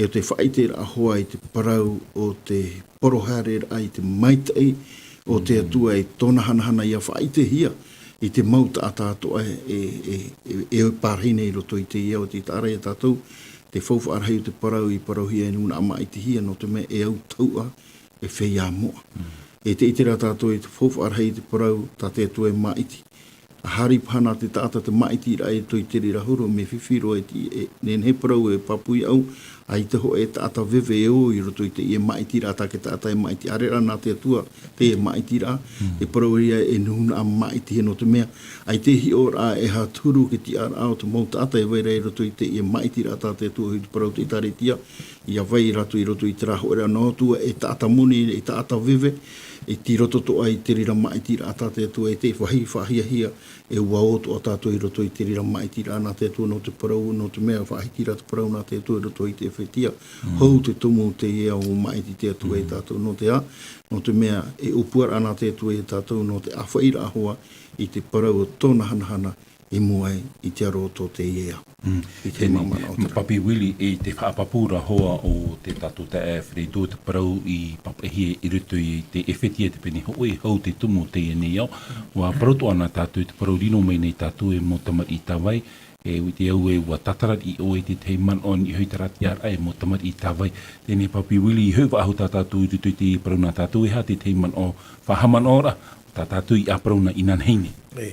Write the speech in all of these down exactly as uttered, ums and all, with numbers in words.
te faʻaʻiteraʻa hoʻi i te parau o te porohare raʻa i te maitaʻi o te Atua e tōna hanahana ia faʻaʻitehia i te mau taʻata atoʻa e, e, e, e parahi nei i roto i te ao, te taʻa ra ia tātou, te faufaʻa rahi o te parau i parauhia e nūnaʻa maʻitihia, nō te mea e au tauʻa, e feiā moʻa. E te ʻite ra tātou i te faufaʻa rahi i te parau, tā te Atua e maʻiti. ʻA haere paha nā te taʻata te maʻitiraʻa i roto i te reira huru, mea fifi roa e te, e, nehenehe parau e pāpū iāʻu, ʻaita hōʻē taʻata veve e ō i roto i teie maʻitiraʻa, tā te taʻata e maʻiti, ʻaore rā nā te Atua teie maʻitiraʻa, te parau ia e nūnaʻa maʻitihia nō te mea, ʻaita e hiʻo ra e aha te huru i te tiʻaraʻa o te mau taʻata e vai ra i roto i teie maʻitiraʻa tā te Atua, ʻoia hoʻi te parau te ʻĒkālesia, ʻia vai rātou i roto i terā hōʻēraʻa nō te Atua, e taʻata moni, e taʻata veve, e tei roto atoʻa i te reira maʻitiraʻa tā te Atua, e te faʻahiahia, e ʻua ō atoʻa tātou i roto i te reira maʻitiraʻa nā te Atua nō te parau, nō te mea faʻahiti ra te parau nā te Atua i roto i te ʻEfetia. Hou te tumu teie ʻo maʻiti te Atua ia tātou, nō te aha, nō te mea e ʻōpuaraʻa nā te Atua ia tātou, nō te ʻāfaʻiraʻa hoʻi i te parau o tōna hanahana i mua ai i te aro o tō teie ao. I te manaʻo o te Papi Willie, i te faʻapāpūraʻa hoʻi o te tātou taeaʻe Alfredo, te parau i pāpaʻihia i roto i te ʻEfetia te pene hōʻē, hou te tumu teie nei ao, ʻua parau atoʻa na tātou i te parau riro mai nei tātou e mau tamariʻi tāvai, e ʻua ʻite au ē ʻua tātarariʻi ʻoe i te tahi manaʻo i niʻa hoʻi i terā tiʻaraʻa e mau tamariʻi tāvai. Teie nei Papi Willie, i hoʻi faʻahou tā tātou i roto i te parau nā tātou, e aha te tahi manaʻo, faʻahaʻamanaʻoraʻa tā tātou i ʻāparau na inanahi nei. E.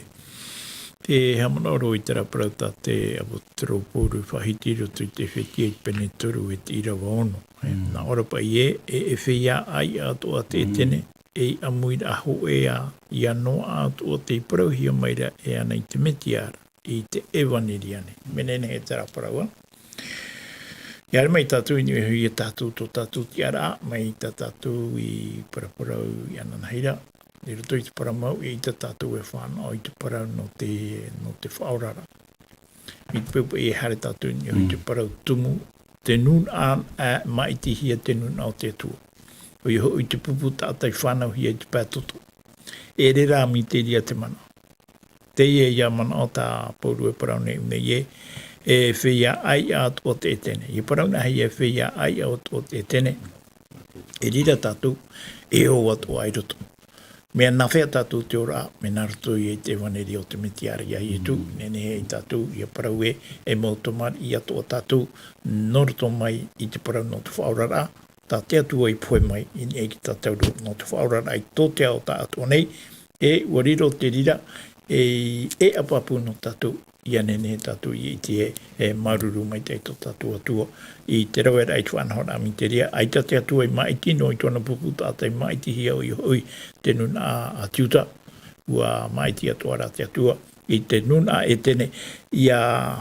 Te haʻamanaʻo roa i terā parau tā te ʻāpōsetolo Pauro i faʻahiti i roto i te ʻEfetia i te pene toru e te ʻīrava ono. E, nā ʻō ra paʻi ē, e, e feiā ʻāiʻa atoʻa te ʻētene, e ʻāmuiraʻa hōʻē ā, ʻia noaʻa atoʻa tei parauhia mai ra e ana i te Mesia ra, i te ʻevaneria nei. Mea nehenehe terā parau ā. ʻIa haere mai tātou i niʻa hoʻi ia tātou, tō tātou tiʻaraʻa, mai tā tātou i paraparau inanahi ra. I roto i te parau mau, eʻita tātou e fānaʻo i te parau nō te, nō te faʻaoraraʻa. I te peu paʻi e haere tātou i niʻa hoʻi i te parau tumu, te nūnaʻa, ā, maʻitihia te nūnaʻa o te Atua. ʻOia hoʻi te pupu taʻata i fānauhia i te pae toto. E ʻere rā mea ʻite ra te manaʻo. Teie ïa manaʻo tā Pauro e parau nei, nei ē, e feiā ʻāiʻa atoʻa te ʻētene. ʻIa parau na hoʻi e feiā ʻāiʻa atoʻa te ʻētene. E riro tātou, e ō atoʻa i roto. Mea nāfea tātou te ora, mea nā roto ia i te ʻevaneria o te Mesia ra ia Ietu, nehenehe ia tātou, ʻia parau ē, e mau tamariʻi atoʻa tātou, nō roto mai i te parau nō te faʻaoraraʻa, tā te Atua i pohe mai, i niʻa i tātou nō te faʻaoraraʻa i tō te ao taʻatoʻa nei, e ʻua riro te reira, e, e ʻāpapū nō tātou, ʻia nehenehe tātou ʻia ʻite ē, e māuruuru maitaʻi tō tātou Atua, i te raveraʻa i te faʻanahoraʻa mea ʻite ra, ʻaita te Atua i maʻiti noa i tōna pupu taʻata i maʻitihia ʻoia hoʻi te nūnaʻa a Iuta, ʻua maʻiti atoʻa rā te Atua, i te nūnaʻa ʻētene, ʻia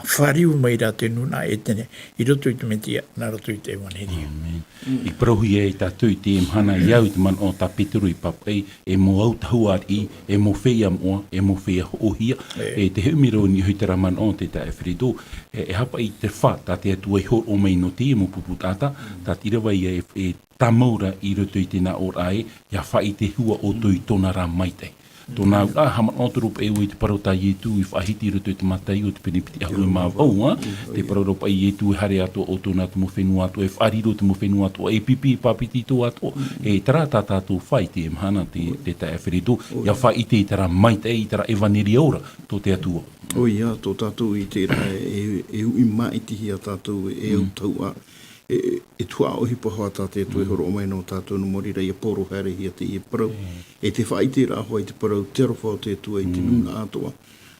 fāriu mai rā te nūnaʻa ʻētene, i roto i te Mesia, nā roto i te ʻevaneria. ʻĀmene. I parauhia e tātou i teie mahana, ʻia au i te manaʻo tā Petero i pāpaʻi, e mau autahuʻa ariʻi, e mau feiā moʻa, e mau feiā hoʻohia, e te hōʻē mero i niʻa hoʻi i terā manaʻo te taeaʻe Alfredo, e, e aha paʻi te fā, tā te Atua i hōroʻa mai nō teie mau pupu taʻata, tā te ʻīrava ïa e, e tāmau ra i roto i te nā ʻōraʻa ē, ʻia faʻaʻite hua ʻoutou i tōna ra maitaʻi. Tōna auraʻa, haʻamanaʻo atoʻa paʻi ʻoe i te parau tā Ietu i faʻahiti i roto i te Mataio te pene piti ʻahuru mā vaʻu, ā? Te parau ra paʻi Ietu e haere atoʻa ʻoutou nā te mau fenua atoʻa, e faʻariro te mau fenua atoʻa, e pipi, e pāpetito atoʻa, e terā tā tātou fā i teie mahana te, te taeaʻe Alfredo, ʻia faʻaʻite i terā maitaʻi, i terā ʻevaneria ora, tō te Atua. ʻOia, tō tātou i terā e, e uʻi maʻitihia tātou e, e autahuʻa, e, e tuhaʻa ʻohipa hoʻi tā te Atua e hōroʻa mai nō tātou, nō muri ra ʻia poroharehia teie parau. E te faʻaʻiteraʻa hoʻi i te parau, te aroha o te Atua i te nūnaʻa atoʻa.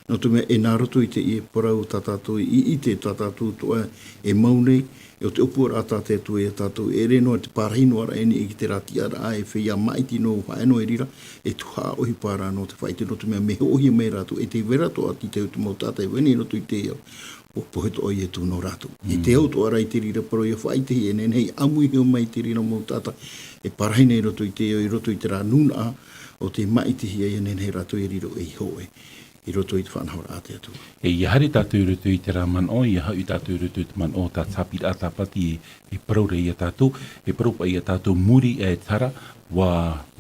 Nō te mea, e nā roto i teie parau tā tātou i ʻite, tā tātou atoʻa e mau nei, e ʻo te ʻōpuaraʻa tā te Atua ia tātou, e ʻere noa te pārahi noa ra ʻēni i terā tiʻaraʻa e feiā maʻiti noa, haʻe noa i reira, e tuhaʻa ʻohipa rā nō te faʻaʻite, nō te mea, mea hoʻohia mai rātou, e tē vai ra atoʻa te tahi o te mau taʻata e vai nei i roto i te ao. ʻUa pohe atoʻa Ietu nō rātou. E te au atoʻa rā i te reira parau ʻia faʻaʻitehia, e nehenehe ʻia ʻāmuihia mai te reira mau taʻata e pārahi nei i roto i te ao, i roto i terā nūnaʻa o te maʻitihia, ʻia nehenehe rātou e riro ei hōʻē i roto i te faʻanahoraʻa a te Atua. E ʻia haere tātou i roto i terā manaʻo, ʻia haʻu tātou i roto i te manaʻo tā te haʻapiʻiraʻa Tāpati e, e parau ra ia tātou, e parau paʻi ia tātou, muri aʻe te hara, ʻua,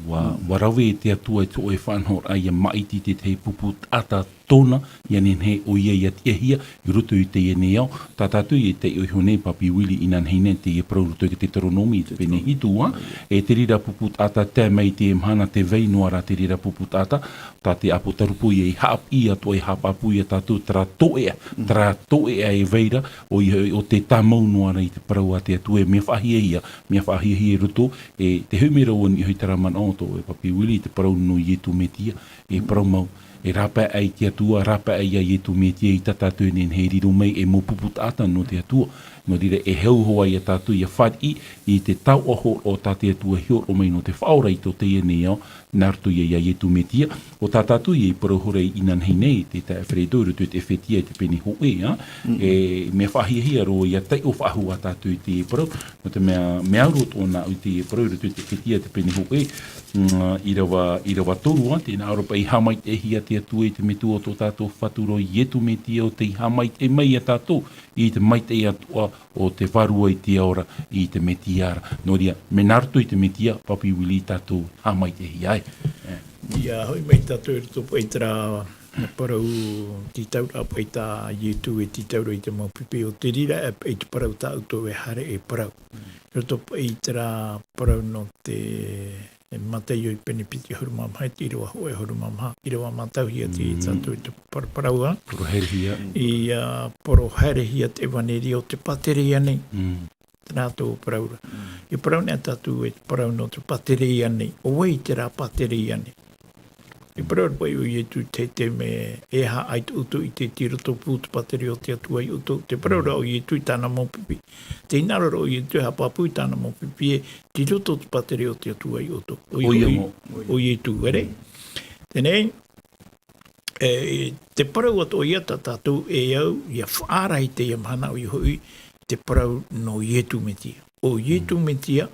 ʻua, ʻua rave te Atua i te hōʻē faʻanahoraʻa ʻia maʻiti te tahi pupu taʻata tōna, ia nehenehe ʻoia ia tiʻahia i roto i teie nei ao. Tā tātou e taiʻo iho nei, Papi Willie, inanahi nei teie parau i roto i te Teuteronome i te pene hitu, ā, e te reira pupu taʻata tae mai i teie mahana, tē vai noa ra te reira pupu taʻata, tā te ʻĀpōtarupo ia i haʻapiʻi atoʻa, i haʻapāpū ia tātou terā tōʻeʻa, terā tōʻeʻa e vai ra, ʻoia, ʻo tē tāmau noa ra i te parau a te Atua, e mea faʻahiahia, mea faʻahiahia i roto, e te hoʻi mai ra vau i niʻa i terā manaʻo atoʻa, e Papi Willie, i te parau nō Ietu Metia, e parau mau, e rāpae ai te Atua, rāpae ai ia Ietu Metia i tā tātou e nehenehe e riro mai ei mau pupu taʻata nō te Atua. Nō reira, e hau hoʻi ia tātou ia fāriʻi i te taoʻa hōroʻa tā te Atua e hōroʻa mai nō te Faʻaora i tō teie nei ao, nā roto ia ia Ietu Metia. ʻO tā tātou ia i parau ihora inanahi nei, te taeaʻe Fredo, i roto i te Efetia i te pene hōʻē, ā, e mea faʻahiahia roa ia taiʻo faʻahou ā tātou i teie parau, nō te mea, mea au roa tōna i teie parau, i roto i te Efetia i te pene hōʻē, mm, ʻīrava, ʻīrava toru, ā, tē hinaʻaro paʻi, haʻamaitaʻihia te Atua i te Metua o tō tātou Fatu ra ʻo Ietu Metia, ʻo tei haʻamaitaʻi mai ia tātou i te maitaʻi atoʻa o te Vārua i te Ao ra, i te Metia ra. Nō reira, mea nā roto i te Metia, Papi Willie, tātou haʻamaitaʻihia ai. E. Ia hoʻi mai tātou i roto paʻi i terā parau tītauraʻa paʻi tā Ietu e tītauraʻa i te mau pipi, ʻo te reira paʻi te parau tā ʻoutou e haere e parau. I roto paʻi i terā parau nō te Mataio i te pene piti ʻahuru mā maha, i te ʻīrava hōʻē ʻahuru mā maha, ʻīrava mātauhia te, tātou i te par-, parau, ā. Porohaerehia. I, ā, porohaerehia te ʻevaneria o te pātereia nei. Terā tō parau ra. E parau nei tātou e te parau nō te pātereia nei. ʻO vai terā pātereia nei? E parau ra paʻi ʻo Ietu i te, te mea, e aha ʻaita ʻoutou i ʻite, tei roto pū te pātereia o te Atua ia ʻoutou. Te parau ra ʻo Ietu i tāna mau pipi. Tē hinaʻaro ra ʻo Ietu e haʻapāpū i tāna mau pipi ē, tei roto te pātereia o te Atua ia ʻoutou. ʻOia, ʻoia hoʻi, mau. ʻO Ietu, ʻere? Teie nei, e, te parau atoʻa ia tā tātou e au ia faʻaara i teie mahana, ʻoia hoʻi te parau nō Ietu Metia. ʻO Ietu Metia,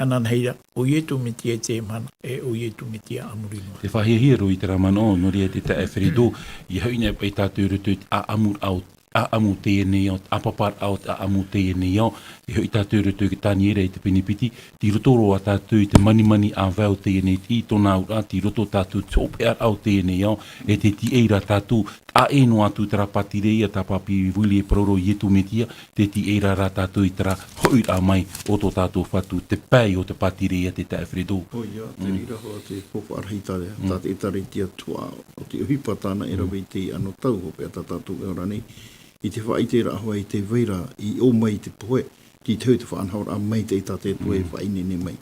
ananahi ra, ʻo Ietu Metia i teie mahana, e ʻo Ietu Metia a muri noa. Tē faʻahiahia roa i terā manaʻo, nō reira te taeaʻe Fredo, ia hoʻi nei paʻi tātou i roto i te ʻāʻamuraʻa o, ʻāʻamu o teie nei ao, te ʻāpaparaʻa o te ʻāʻamu o teie nei ao, e hoʻi tātou i roto i te Taniera i te pene piti, tei roto roa tātou i te manimani ʻāvae o teie nei, i tōna auraʻa, tei roto tātou i te hopeʻaraʻa o teie nei ao, e tē tīaʻi ra tātou, ʻaʻe noa atu terā pātireia tā Papi Willie e parau ra ʻo Ietu Metia, tē tīaʻi ra rā tātou i terā hoʻiraʻa mai o tō tātou Fatu, te pae o te pātireia, te taeaʻe Fredo. ʻOia, te reira hoʻi te faufaʻa rahi tā, tā te ʻĒtārētia tuhaʻa, ʻo te ʻohipa tāna e rave i te anotau hopeʻa tā tātou e ora nei, i te faʻaʻiteraʻa hoʻi i te vai ra i ʻō mai te pohe, tei tae i te faʻanahoraʻa maitaʻi tā te Atua e faʻaineine mai.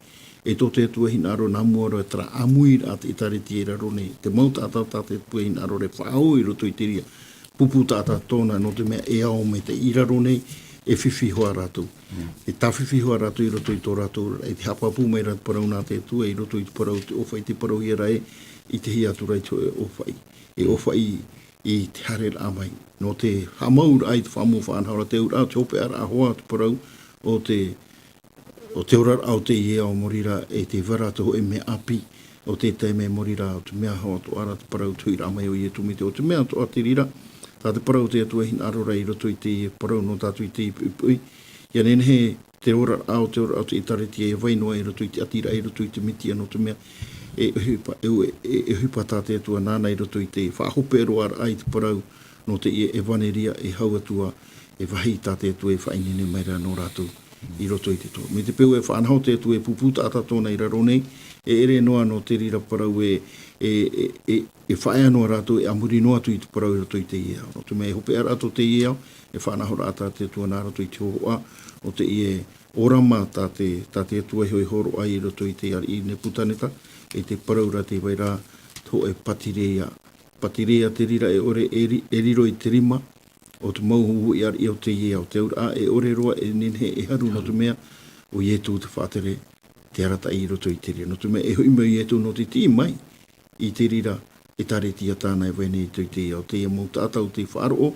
E tō te Atua e hinaʻaro nā mua roa terā ʻāmuiraʻa a te ʻĒtārētia i raro nei, te mau taʻata tā te Atua e hinaʻaro ra e faʻaau i roto i te reira pupu taʻata tōna, nō te mea e ao maitaʻi i raro nei, e fifi hoʻi rātou. E tāfifi hoʻi rātou i roto i tō rātou, e te haʻapāpū mai ra te parau nā te Atua i roto i te parau, te ʻōfaʻi, tē parauhia ra ē, i te hia atu ra i te hōʻē ʻōfaʻi. E ʻōfaʻi i te haereraʻa mai. Nō te haʻamauraʻa i te faʻaʻamu faʻanahoraʻa, te auraʻa, te hopeʻaraʻa hoʻi te parau o te, o te oraraʻa o teie ao, mōrī rā, e te vai ra te hōʻē mea ʻāpī o te taime, mōrī rā, o te mea hoʻi atoʻa ra te parau, te hoʻiraʻa mai o Ietu Metia, o te mea atoʻa te reira, tā te parau o te Atua e hinaʻaro ra i roto i teie parau nō tātou i teie poʻipoʻi. Ia nehenehe te oraraʻa o te, oraraʻa o te ʻĒtārētia e vai noa i roto i te ʻātīraʻa, i roto i te Metia, nō te mea e ʻohipa, e, e, e ʻohipa tā te Atua nāna i roto i te faʻahopeʻa roa raʻa i te parau nō teie ʻevaneria, e hau atu ā, e vāhi tā te Atua e faʻaineine mai ra nō rātou i roto i te Torah. Mai te peu e faʻanaho te Atua e pupu taʻata tōna i raro nei, e ʻere noa nō te reira parau e, e, e, e, e faʻaea noa rātou, e a muri noa atu i te parau i roto i teie ao. Nō te mea e hopeʻa ra atoʻa teie ao, e faʻanahoraʻa tā te Atua nā roto i te hōhoʻa o teie ʻōrama tā te, tā te Atua e hōroʻa ai i roto i te ariʻi Nepukaneta, e te parau ra tē vai ra te hōʻē pātireia. Pātireia te reira e ʻore e ri-, e riro i te rima o te mau uʻi ariʻi o teie ao, te auraʻa e ʻore roa e nehenehe e haru, nō te mea ʻo Ietu te faʻatere, te arataʻi i roto i te reira. Nō te mea e hoʻi mai Ietu nō te tiʻi mai i te reira ʻĒtārētia tāna e vai nei i roto i teie ao, teie mau taʻata ʻo tei faʻaroʻo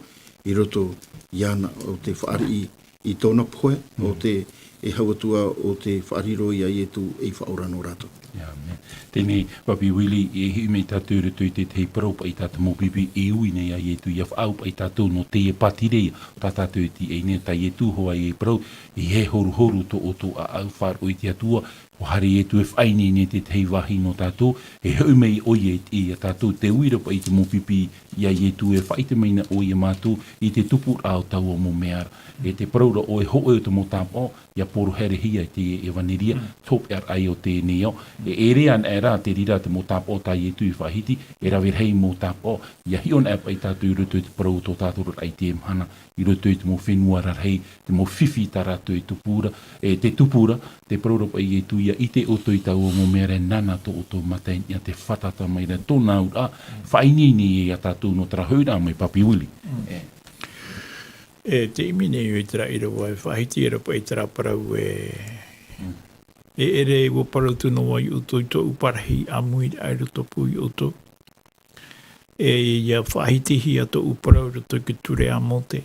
i roto iāna, ʻo tei fāriʻi i tōna pohe, ʻo te, e hau atu ā, ʻo tei faʻariro ia Ietu ei Faʻaora nō rātou. Ia, mea, Teie nei, Papi Willie, e hiʻo mai tātou i roto i te tahi parau paʻi tā te mau pipi e ui nei iā Ietu, ʻia faʻaau paʻi tātou nō teie pātireia, tā tātou e tīaʻi nei, tā Ietu hoʻi e parau, ʻeiaha e horuhoru tō ʻoutou ʻāʻau, faʻaroʻo i te Atua, ʻua haere Ietu e faʻaineine i te tahi vāhi nō tātou, e hoʻi mai ʻoia i te, iā tātou, tē ui ra paʻi te mau pipi iā Ietu, e faʻaʻite mai na ʻoia iā mātou i te tupuraʻa o taua mau mea ra. E te parau ra ʻoe, hōʻē o te mau tāpaʻo, ʻia porohia i te ʻevanelia, Mm. te hopeʻa raʻa o teie nei ao. E ʻere anaʻe rā, te reira te mau tāpaʻo tā Ietu i faʻahiti, e rave rahi mau tāpaʻo, ʻia hiʻo anaʻe paʻi tātou i roto i te parau o tō tātou raʻi i teie mahana, i roto i te mau fenua rarahi, te mau fifi tā rātou e tupu ra, e te tupu ra, te parau ra paʻi Ietu, ʻia ʻite ʻoutou i taua mau mea ra, nāna tō ʻoutou mata i niʻa, tē fātata mai ra tōna auraʻa, faʻaineine iā tātou nō terā hoʻiraʻa mai, Papi Willie. Mm. E. E te ʻimi nei i terā ʻīrava, e faʻahiti ra paʻi terā parau e, Mm. e ʻere ʻua parau atu noa iā ʻoutou i tōʻu parahi ʻāmui i roto pū iā ʻoutou. E ʻia faʻahitihia tōʻu parau i roto i te ture a Mōte,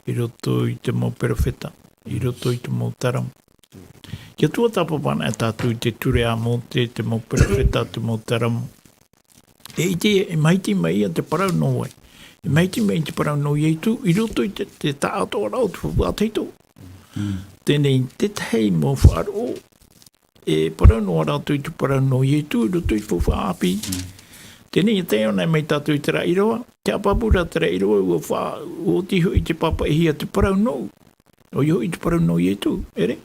i roto i te mau perofeta, i roto i te mau taramo. ʻIa tuatāpapa anaʻe tātou i te ture a Mōte, te mau perofeta, te mau taramo. E ʻite, e maiti mai ia te parau nō vai. E maiti mai te parau nō Ietu, i roto i te, te taʻatoʻaraʻa o te faufaʻa tahito. Mm. Teie nei, te tahi mau faʻaroʻo, e parau noa rātou i te parau nō Ietu, i roto i te faufaʻa ʻāpī. Mm. Teie nei, e tae anaʻe mai tātou i terā ʻīrava, te haʻapāpū ra terā ʻīrava, ʻua fa-, ʻua oti hoʻi te pāpaʻihia te parau nō, ʻoia hoʻi te parau nō Ietu, ʻere?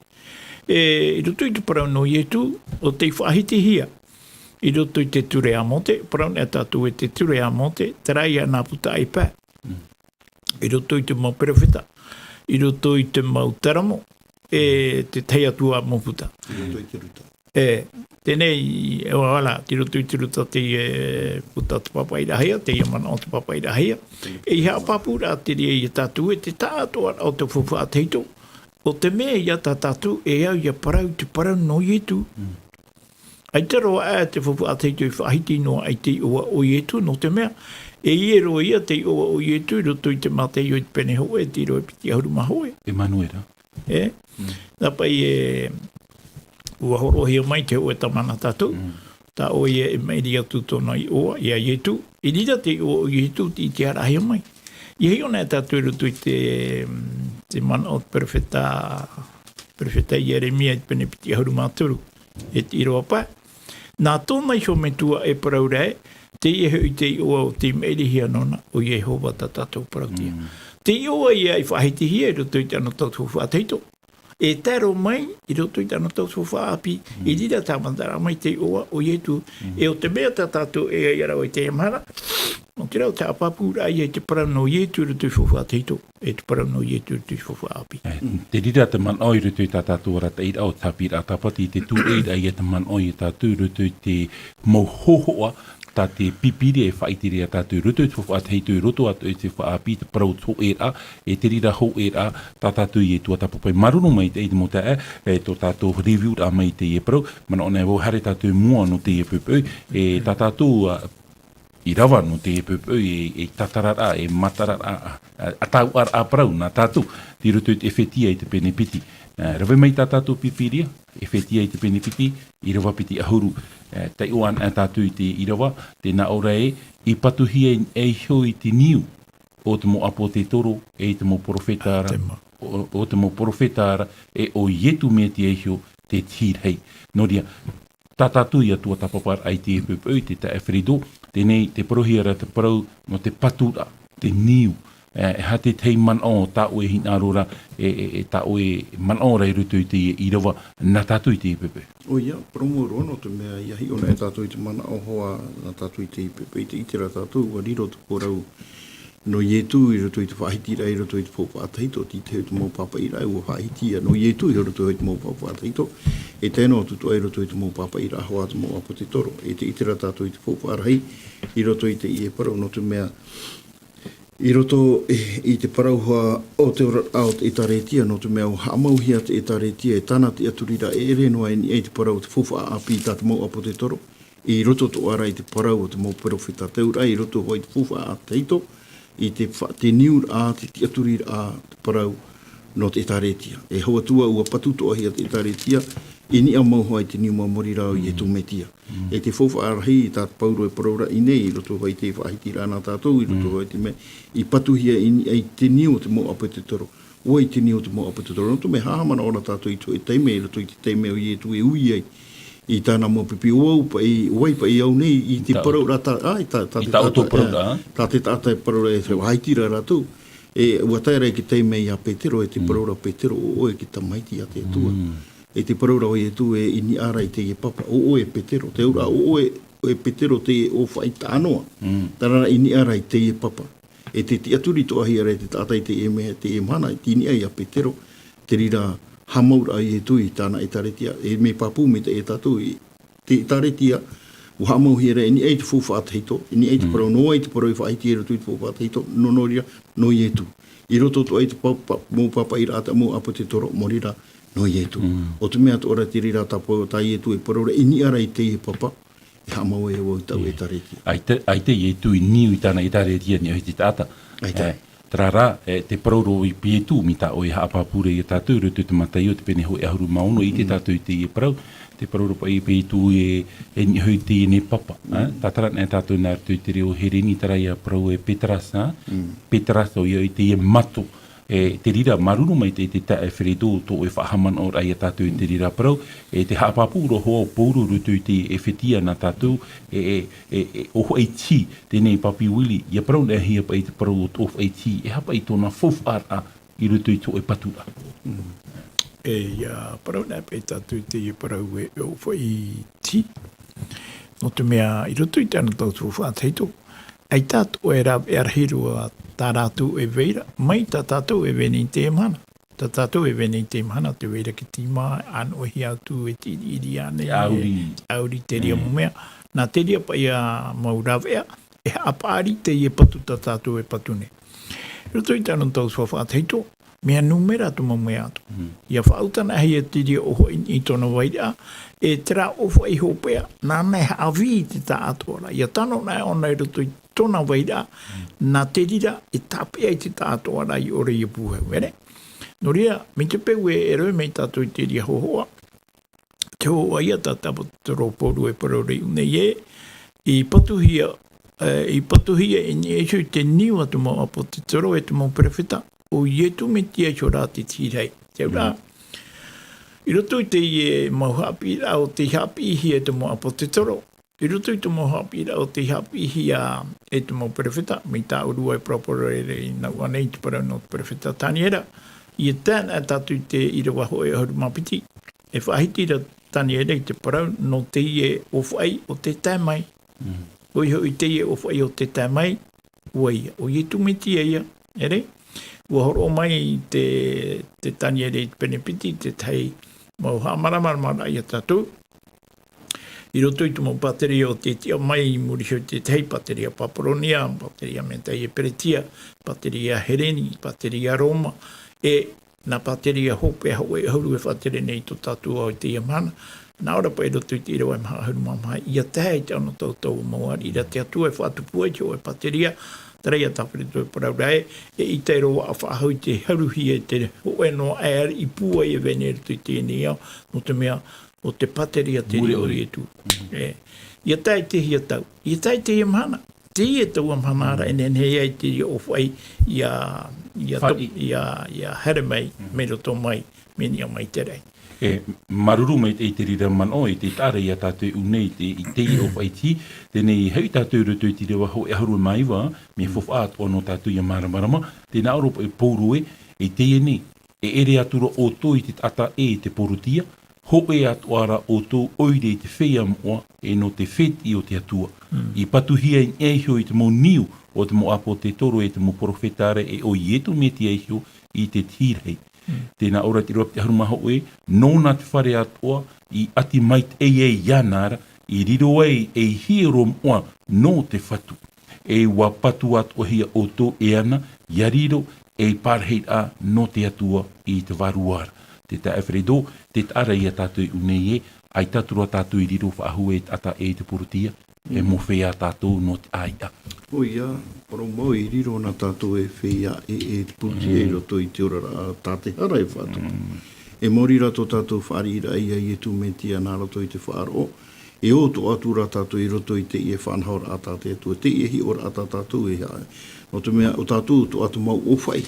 E, i roto i te parau nō Ietu, ʻo tei faʻahitihia. I roto i te ture a Mōte, parau nei tātou e te ture a Mōte, terā ia nā puta ʻaipae. Mm. I roto i te mau perofeta, i roto i te mau taramo, e te tahi atu ā mau puta. I roto i te Ruta. E, teie nei, e, voilà, i roto i te Ruta te, e, puta te pāpaʻiraʻahia, teie manaʻo te pāpaʻiraʻahia. E ʻia haʻapāpū rā te reira iā tātou e te taʻatoʻaraʻa o te faufaʻa tahito. ʻO te mea ia tā tātou e au ʻia parau i te parau nō Ietu. Mm. ʻAita roa ā te faufaʻa tahito i faʻahiti noa i te iʻoa o Ietu, nō te mea, e ʻere roa ia te iʻoa o Ietu i roto i te Mātaio i te pene hōʻē, te ʻīrava e piti ʻahuru mā hōʻē. Emanuera. E? Mm. Nā paʻi e, ʻua hōroʻahia mai te hōʻē tamana tātou. Mm. Tā ʻoia e maʻiri atu tōna iʻoa, iā Ietu. I reira te iʻoa o Ietu, tē ʻitehia mai. ʻIa hiʻo anaʻe tātou i roto i te, te manaʻo o te perofeta, perofeta Ieremia i te pene piti ʻahuru mā toru. E te ʻīrava pae. Nā tōna iho metua e parau ra ē, teie hoʻi te iʻoa ʻo tei maʻirihia nōna, ʻo Iehova tā tātou parauʻtiʻa. Mm. Te iʻoa ia i faʻahitihia i roto i te anotau o te faufaʻa tahito. E tae roa mai, i roto i te anotau o te faufaʻa ʻāpī, Mm. i reira tāmataraʻa mai te iʻoa o Ietu. Mm. E ʻo te mea tā tātou e ai ra vau i teie mahana, nō te reira ʻo te haʻapāpūraʻa ia i te parau nō Ietu i roto i te faufaʻa tahito. E te parau nō Ietu i roto i te faufaʻa ʻāpī. E, te reira te manaʻo i roto i tā tātou arataʻiraʻa ʻo te haʻapiʻiraʻa Tāpati, te tūʻeiraʻa ia te manaʻo ia tātou i roto i te mau hōhoʻa, tā te Pīpīria e faʻaʻite ra ia tātou i roto i te faufaʻa tahito, i roto atoʻa i te faufaʻa ʻāpī, te parau o te hōʻēraʻa, e te reira hōʻēraʻa, tā tātou e tuatāpapa. Māuruuru maitaʻi te mau taeaʻe, e tō tātou review-raʻa mai i teie parau, manaʻo nei vau haere tātou i mua nō teie poʻipoʻi, e tā tātou, a, ʻīrava nō teie poʻipoʻi, e, e tātararaʻa, e matararaʻa, a, a, a tauʻaraʻa parau nā tātou, tei roto i te Efetia i te pene piti. E, rave mai tā tātou Pīpīria, Efetia i te pene piti, ʻīrava piti ʻahuru. E, taiʻo anaʻe tātou i te ʻīrava, tē nā ʻō ra ē, i patuhia i, e iho i te niu o te mau ʻāpōtetoro, e i te mau perofeta ra, Te ma- o, o te mau perofeta ra, e ʻo Ietu Metia iho te Tīrai. Nō reira, tā tātou ia tuatāpaparaʻa i teie poʻipoʻi, te taeaʻe Fredo, teie nei te parauhia ra te parau nō te paturaʻa, te niu. E, e aha te tahi manaʻo tā ʻoe e hinaʻaro ra, e, e, e tā ʻoe e manaʻo ra i roto i teie ʻīrava nā tātou i teie poʻipoʻi? ʻOia, parau mau roa, nō te mea ʻia hiʻo anaʻe tātou i te manaʻo hoʻi nā tātou i teie poʻipoʻi, tē ʻite ra tātou, ʻua riro te parau nō Ietu i roto i te faʻahitiraʻa, i roto i te faufaʻa tahito, te tahi o te mau pāpaʻiraʻa, ʻua faʻahiti ia nō Ietu i roto i te mau faufaʻa tahito, e tae noa atu atoʻa i roto i te mau pāpaʻiraʻa hoʻi a te mau ʻāpōtetoro, e tē ʻite ra tātou i te faufaʻa rahi, i roto i teie parau, nō te mea, i roto i, i te parau hoʻi o te oraraʻa o te ʻĒtārētia, nō te mea ʻua haʻamauhia te ʻĒtārētia, e tāna tiʻaturiraʻa, e ʻere noa i niʻa i te parau o te faufaʻa ʻāpī tā te mau ʻāpōtetoro, i roto atoʻa ra i te parau o te mau perofeta, te auraʻa i roto hoʻi i te faufaʻa tahito, i te fa-, te niuraʻa, te tiʻaturiraʻa, te parau nō te ʻĒtārētia. E hau atu ā, ʻua patu atoʻahia te ʻĒtārētia, i niʻa mau hoʻi te niu māmori rā o Ietu Metia. E te faufaʻa rahi tā Pauro e parau ra i nei, i roto hoʻi te faʻahitiraʻa nā tātou, i roto hoʻi te mea, i patuhia i niʻa i te niu o te mau ʻāpōtetoro. ʻO vai te niu o te mau ʻāpōtetoro? Nō te mea haʻamanaʻo ra tātou i te hōʻē taime, i roto i te taime o Ietu e ui ai i tāna mau pipi, ʻo vai paʻi, ʻo vai paʻi au nei i te parau ra tā, ʻae, tā, tā te taʻata, tā te taʻata e parau ra, e faʻahitiraʻa rātou. E, ʻua tae ra i te taime ia Petero, e te parau ra Petero, ʻo ʻoe e te tamaiti a te Atua. E te parau ra o Ietu e i niʻa ra i teie papa, ʻo ʻoe e Petero, te auraʻa ʻo ʻoe e Petero teie ʻōfaʻi taʻa noa. Terā rā i niʻa ra i teie papa. E te tiʻaturi atoʻa hia ra e te taʻata i teie mea, teie mahana, i niʻa ia Petero, te reira haʻamauraʻa a Ietu i tāna ʻētāretia, e mea pāpū maitaʻi ia tātou i te ʻētāretia, ʻua haʻamauhia ra i niʻa i te faufaʻa tahito, i niʻa i te parau noa, i te parau i faʻahiti i roto i te faufaʻa tahito, nō, nō reira, nō Ietu. I roto atoʻa i te papa, mau pāpaʻiraʻa, te mau ʻāpōtetoro, nō reira, nō Ietu. ʻO te mea atoʻa ra te reira tā Pau-, tā Ietu e parau ra, i niʻa ra i teie papa, e haʻamau ai vau i taʻu ʻētāretia. ʻAita, ʻaita Ietu i niu i tāna ʻētāretia i niʻa i te taʻata. ʻAita. E, terā rā, e, te parau ra o Ietu, mai tā ʻoe e haʻapāpū ra ia tātou, i roto i te Mataio, te pene hōʻē ʻahuru mā ono, ʻite tātou i teie parau, te parau ra paʻi e Ietu e, e niʻa hoʻi i teie nei papa. E, tātara anaʻe tātou nā roto i te reo Hereni, terā ia parau e Petras, e? Petras, ʻoia hoʻi teie mato. E, te reira, māuruuru maitaʻi te taeaʻe Fredo, tō ʻoe faʻahaʻamanaʻoraʻa ia tātou i te reira parau, e te haʻapāpū ra hoʻi o Pauro i roto i te Efetia nā tātou, e, e, e, e, ʻōfaʻi tihi, teie nei Papi Willie, ʻia parau anaʻe hia paʻi te parau o te ʻōfaʻi tihi, e aha paʻi tōna faufaʻaraʻa i roto i te hōʻē paturaʻa. E, ʻia parau anaʻe paʻi tātou i teie parau e ʻōfaʻi tihi. Nō te mea, i roto i tāna tau faufaʻa tahito, ʻaita atoʻa e rāveʻa rahi roa tā rātou e vai ra, mai tā tātou e vai nei i teie mahana. Tā tātou e vai nei i teie mahana, tē vai ra te tīmā, ʻānoʻihia atu e te ʻiriʻiri ānei, ʻāuri. ʻĀuri te reira mau mea. Nā te reira paʻi ā mau rāveʻa, e haʻapaʻari teie patu tā tātou e patu nei. I roto i tāna tau faufaʻa tahito, mea nūmera atu mau mea atu. ʻIa faʻaʻuta anaʻe hia te reira ʻōfaʻi i tōna vairaʻa, e terā ʻōfaʻi hopeʻa, nāna e haʻavī i te taʻatoʻaraʻa. ʻIa tano anaʻe ʻōna i roto i tōna vairaʻa, nā te reira e tāpeʻa i te taʻatoʻaraʻa i ʻore ʻia pūhau, ʻere? Nō reira, mai te peu e ʻere mai tātou i te reira hōhoʻa, te hōhoʻa ia tā te ʻāpōsetolo Pauro e parau ra i ʻō nei ē, i patuhia, e, i patuhia i niʻa iho i te niu a te mau ʻāpōsetolo e te mau perofeta, ʻo Ietu Metia iho rā te tihi rahi. Te auraʻa, i roto i teie mau haʻapiʻiraʻa o tei haʻapiʻihia e te mau ʻāpōsetolo, i roto i te mau haʻapiʻiraʻa o tei haʻapiʻihia e te mau perofeta, mai tā ʻōrua e paraparau ra i nā ʻō nei i te parau nō te perofeta Taniera, ʻia tae anaʻe tātou i te ʻīrava hōʻē ʻahuru mā piti, e faʻahiti ra Taniera i te parau nō teie ʻōfaʻi o tē tae mai. ʻOia hoʻi teie ʻōfaʻi o tē tae mai, ʻo vai ïa, ʻo Ietu Metia ïa, ʻere? ʻUa hōroʻa mai te, te Taniera i te pene piti, te tahi mau haʻamāramaramaraʻa ia tātou. I roto i te mau pāteria o tei tiʻa mai i muri iho i te tahi pāteria Paparonia, pāteria Metia, Peretia, pāteria Hereni, pāteria Roma, e nā pāteria hopeʻa hōʻē ʻahuru e faʻatere nei i tō tātou ao i teie mahana. Nā ʻō ra paʻi i roto i te ʻīrava e maha ʻahuru mā maha, ʻia tae i te anotau o te mau ariʻi ra te Atua e faʻatupu ai te hōʻē pāteria, terā ïa tā Pereto e parau ra ē, eʻita e roaʻa faʻahou i te haruhia e te hōʻē noa ʻē ariʻi pūai e vai nei i roto i teie nei ao, nō te mea, ʻo te pāteria te reira o Ietu. E, ʻia tae i te hia tau, ʻia tae i teie mahana, teie taua mahana ra e nehenehe ai te reira ʻōfaʻi ʻia, ʻia top-, ʻia, ʻia haere mai, mai roto mai, mai niʻa mai te raʻi. E, māuruuru maitaʻi i te reira manaʻo, i te taʻa ra ia tātou e ʻū nei i te, i teie ʻōfaʻi tihi, teie nei e haʻi tātou i roto i te ʻīrava hōʻē ʻahuru mā iva, mea faufaʻa atoʻa nō tātou ʻia māramarama, tē nā ʻō ra paʻi Pauro ē, i teie nei, e ʻere atu ra ʻoutou i te taʻata ʻē i te porotia, hōʻē atoʻa ra ʻoutou ʻoire i te feiā moʻa, e nō te fētiʻi o te Atua. I patuhia i niʻa iho i te mau niu o te mau ʻāpōsetolo e te mau perofeta ra e ʻo Ietu Metia iho i te tihi rahi. Tē nā ʻō ra te ʻīrava piti ʻahuru mā hōʻē, nōna te fare atoʻa, i ʻati maitaʻi ai iāna ra, i riro ai ei hiero moʻa nō te Fatu. E ʻua patu atoʻahia ʻoutou e ana, ʻia riro ei parahiraʻa nō te Atua i te vārua ra. Te taeaʻe Fredo, te taʻa ra ia tātou e ʻū nei ē, ʻaita atu ra tātou i riro faʻahou e taʻata ʻē i te porotia, e mau feiā tātou nō te ʻāiʻa. ʻOia, parau mau i riro na tātou e feiā ʻē, ʻē i te porotia i roto i te oraraʻa tā te hara e faʻatupu. E maori rā tō tātou fāriʻiraʻa iā Iesu Mesia nā roto i te faʻaroʻo, e ʻō atoʻa atu rā tātou i roto i teie faʻanahoraʻa tā te Atua, teie hiʻoraʻa tā tātou e haʻa. Nō te mea, ʻo tātou atoʻa te mau ʻōfaʻi.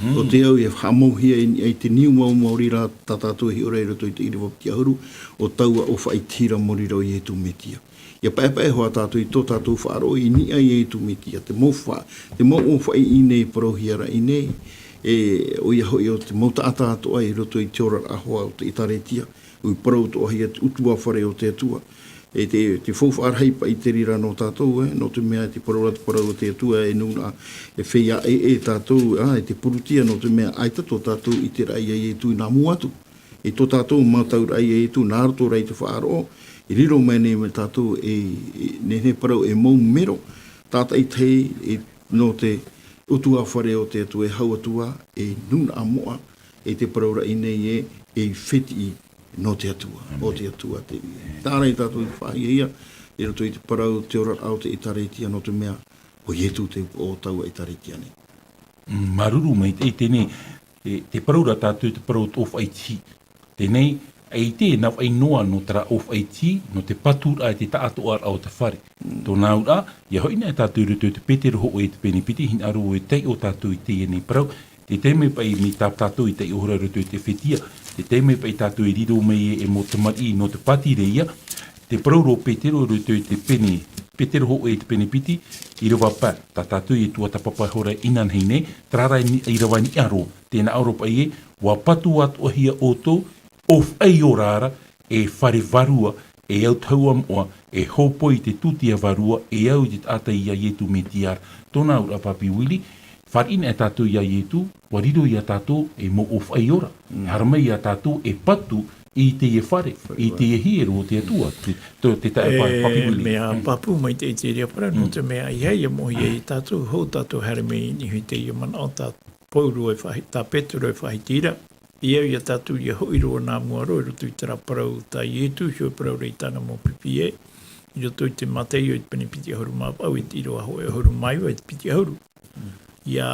ʻO te au e haʻamauhia i niʻa i te niu mau maori rā tā tātou e hiʻo ra i roto i te ʻīrava piti ʻahuru, ʻo taua ʻōfaʻi tihi ra maori rā ʻo Iesu Mesia. ʻIa paʻepaʻe hoʻi tātou i tō tātou faʻaroʻo i niʻa iā Iesu Mesia, te mau fa-, te mau ʻōfaʻi i nei parauhia ra i nei, e, ʻoia hoʻi ʻo te mau taʻata atoʻa i roto i te oraraʻa hoʻi o te ʻĒtārētia, ʻua parau atoʻahia te ʻutuāfare o te Atua. E te, te faufaʻa rahi paʻi te reira nō tātou, e, nō te mea te parau ra te parau o te Atua e nūnaʻa, e feiā ʻē, ʻē tātou, ā, e te purutia nō te mea ʻaita tō tātou ʻiteraʻa iā Iesu nā mua atu. I tō tātou mātauraʻa iā Iesu nā roto rā i te faʻaroʻo, i riro mai nei mai tātou e, e nehenehe parau e mau mero, tātaʻitahi e, nō te ʻutuāfare o te Atua e hau atu ā, e nūnaʻa moʻa, e te parau ra i nei e, e fetiʻi nō te Atua, ʻo te Atua te Tārai tātou i faʻahiahia, i roto i te parau te oraraʻa o te ʻĒtārētia nō te mea, ʻo Iesu te, ʻo taua ʻĒtārētia nei. Mm, māuruuru maitaʻi teie, e, te parau ra tātou, te parau o te ʻōfaʻi tihi. Teie, e ʻite e navaʻi noa nō terā ʻōfaʻi tihi, nō te paturaʻa e te taʻatoʻaraʻa o te fare. Tōna auraʻa, ʻia hoʻi na tātou i roto i te Petero hōʻē te pene piti, hinaʻaro e taiʻo tātou i teie nei parau, tē tae mai paʻi mai tā tātou i taiʻo ra i roto i te Efetia, tē tae mai paʻi tātou e riro mai e, e mau tamariʻi nō te pātireia, te parau ra ʻo Petero i roto i te pene, Petero hōʻē te pene piti, ʻīrava pae, tā tātou e tuatāpapa hora inanahi nei, terā rā i ni-, ʻīrava niʻa roa, tē nā ʻō ra paʻi ē, ʻua patu atoʻahia ʻoutou, ʻōfaʻi ora ra, e fare vārua, e autahuʻa moʻa, e hōpoi i te tūtia vārua, e au i te taʻata iā Iesu Mesia ra. Tōna auraʻa Papi Willie, fāriʻi na e tātou iā Iesu, ʻua riro iā tātou e mau ʻōfaʻi ora. Mm. Haere mai iā tātou e patu i teie fare, i teie hiero o te Atua, te, te, te taʻa e, Papi Willie. Mea pāpū maitaʻi te reira parau, nō te mea, ʻeiaha ia moʻehia iā tātou, hou tātou haere mai i niʻa i teie manaʻo tā Pauro e faʻahi-, tā Petero e faʻahiti ra, e au iā tātou ʻia hoʻi roa nā mua roa i roto i terā parau tā Iesu, hōʻē parau ra i tāna mau pipi ē, i roto i te Mataio i te pene piti ʻahuru mā vaʻu, i te ʻīrava hōʻē ʻahuru mā iva, i te piti ʻahuru. ʻIa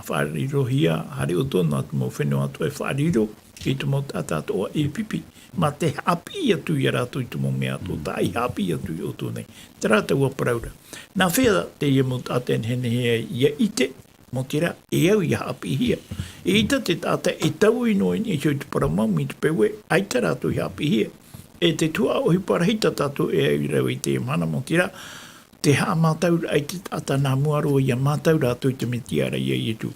faʻarirohia, haere ʻoutou nā te mau fenua atoʻa e faʻariro, i te mau taʻata atoʻa e pipi, mā te haʻapiʻi atu iā rātou i te mau mea atoʻa, tā i haʻapiʻi atu iā ʻoutou nei. Terā taua parau ra. Nā hea teie mau taʻata e nehenehe ai ʻia ʻite, Nō te reira, e au ʻia haʻapiʻihia. ʻEita te taʻata e taui noa i niʻa iho i te parau mau mai te peu ē, ʻaita rātou i haʻapiʻihia. E te tuhaʻa ʻohipa rahi tā tātou e au i rave i teie mahana, nō te reira, te haʻamātauraʻa i te taʻata nā mua roa ʻia mātau rātou i te Mesia ra iā Iesu.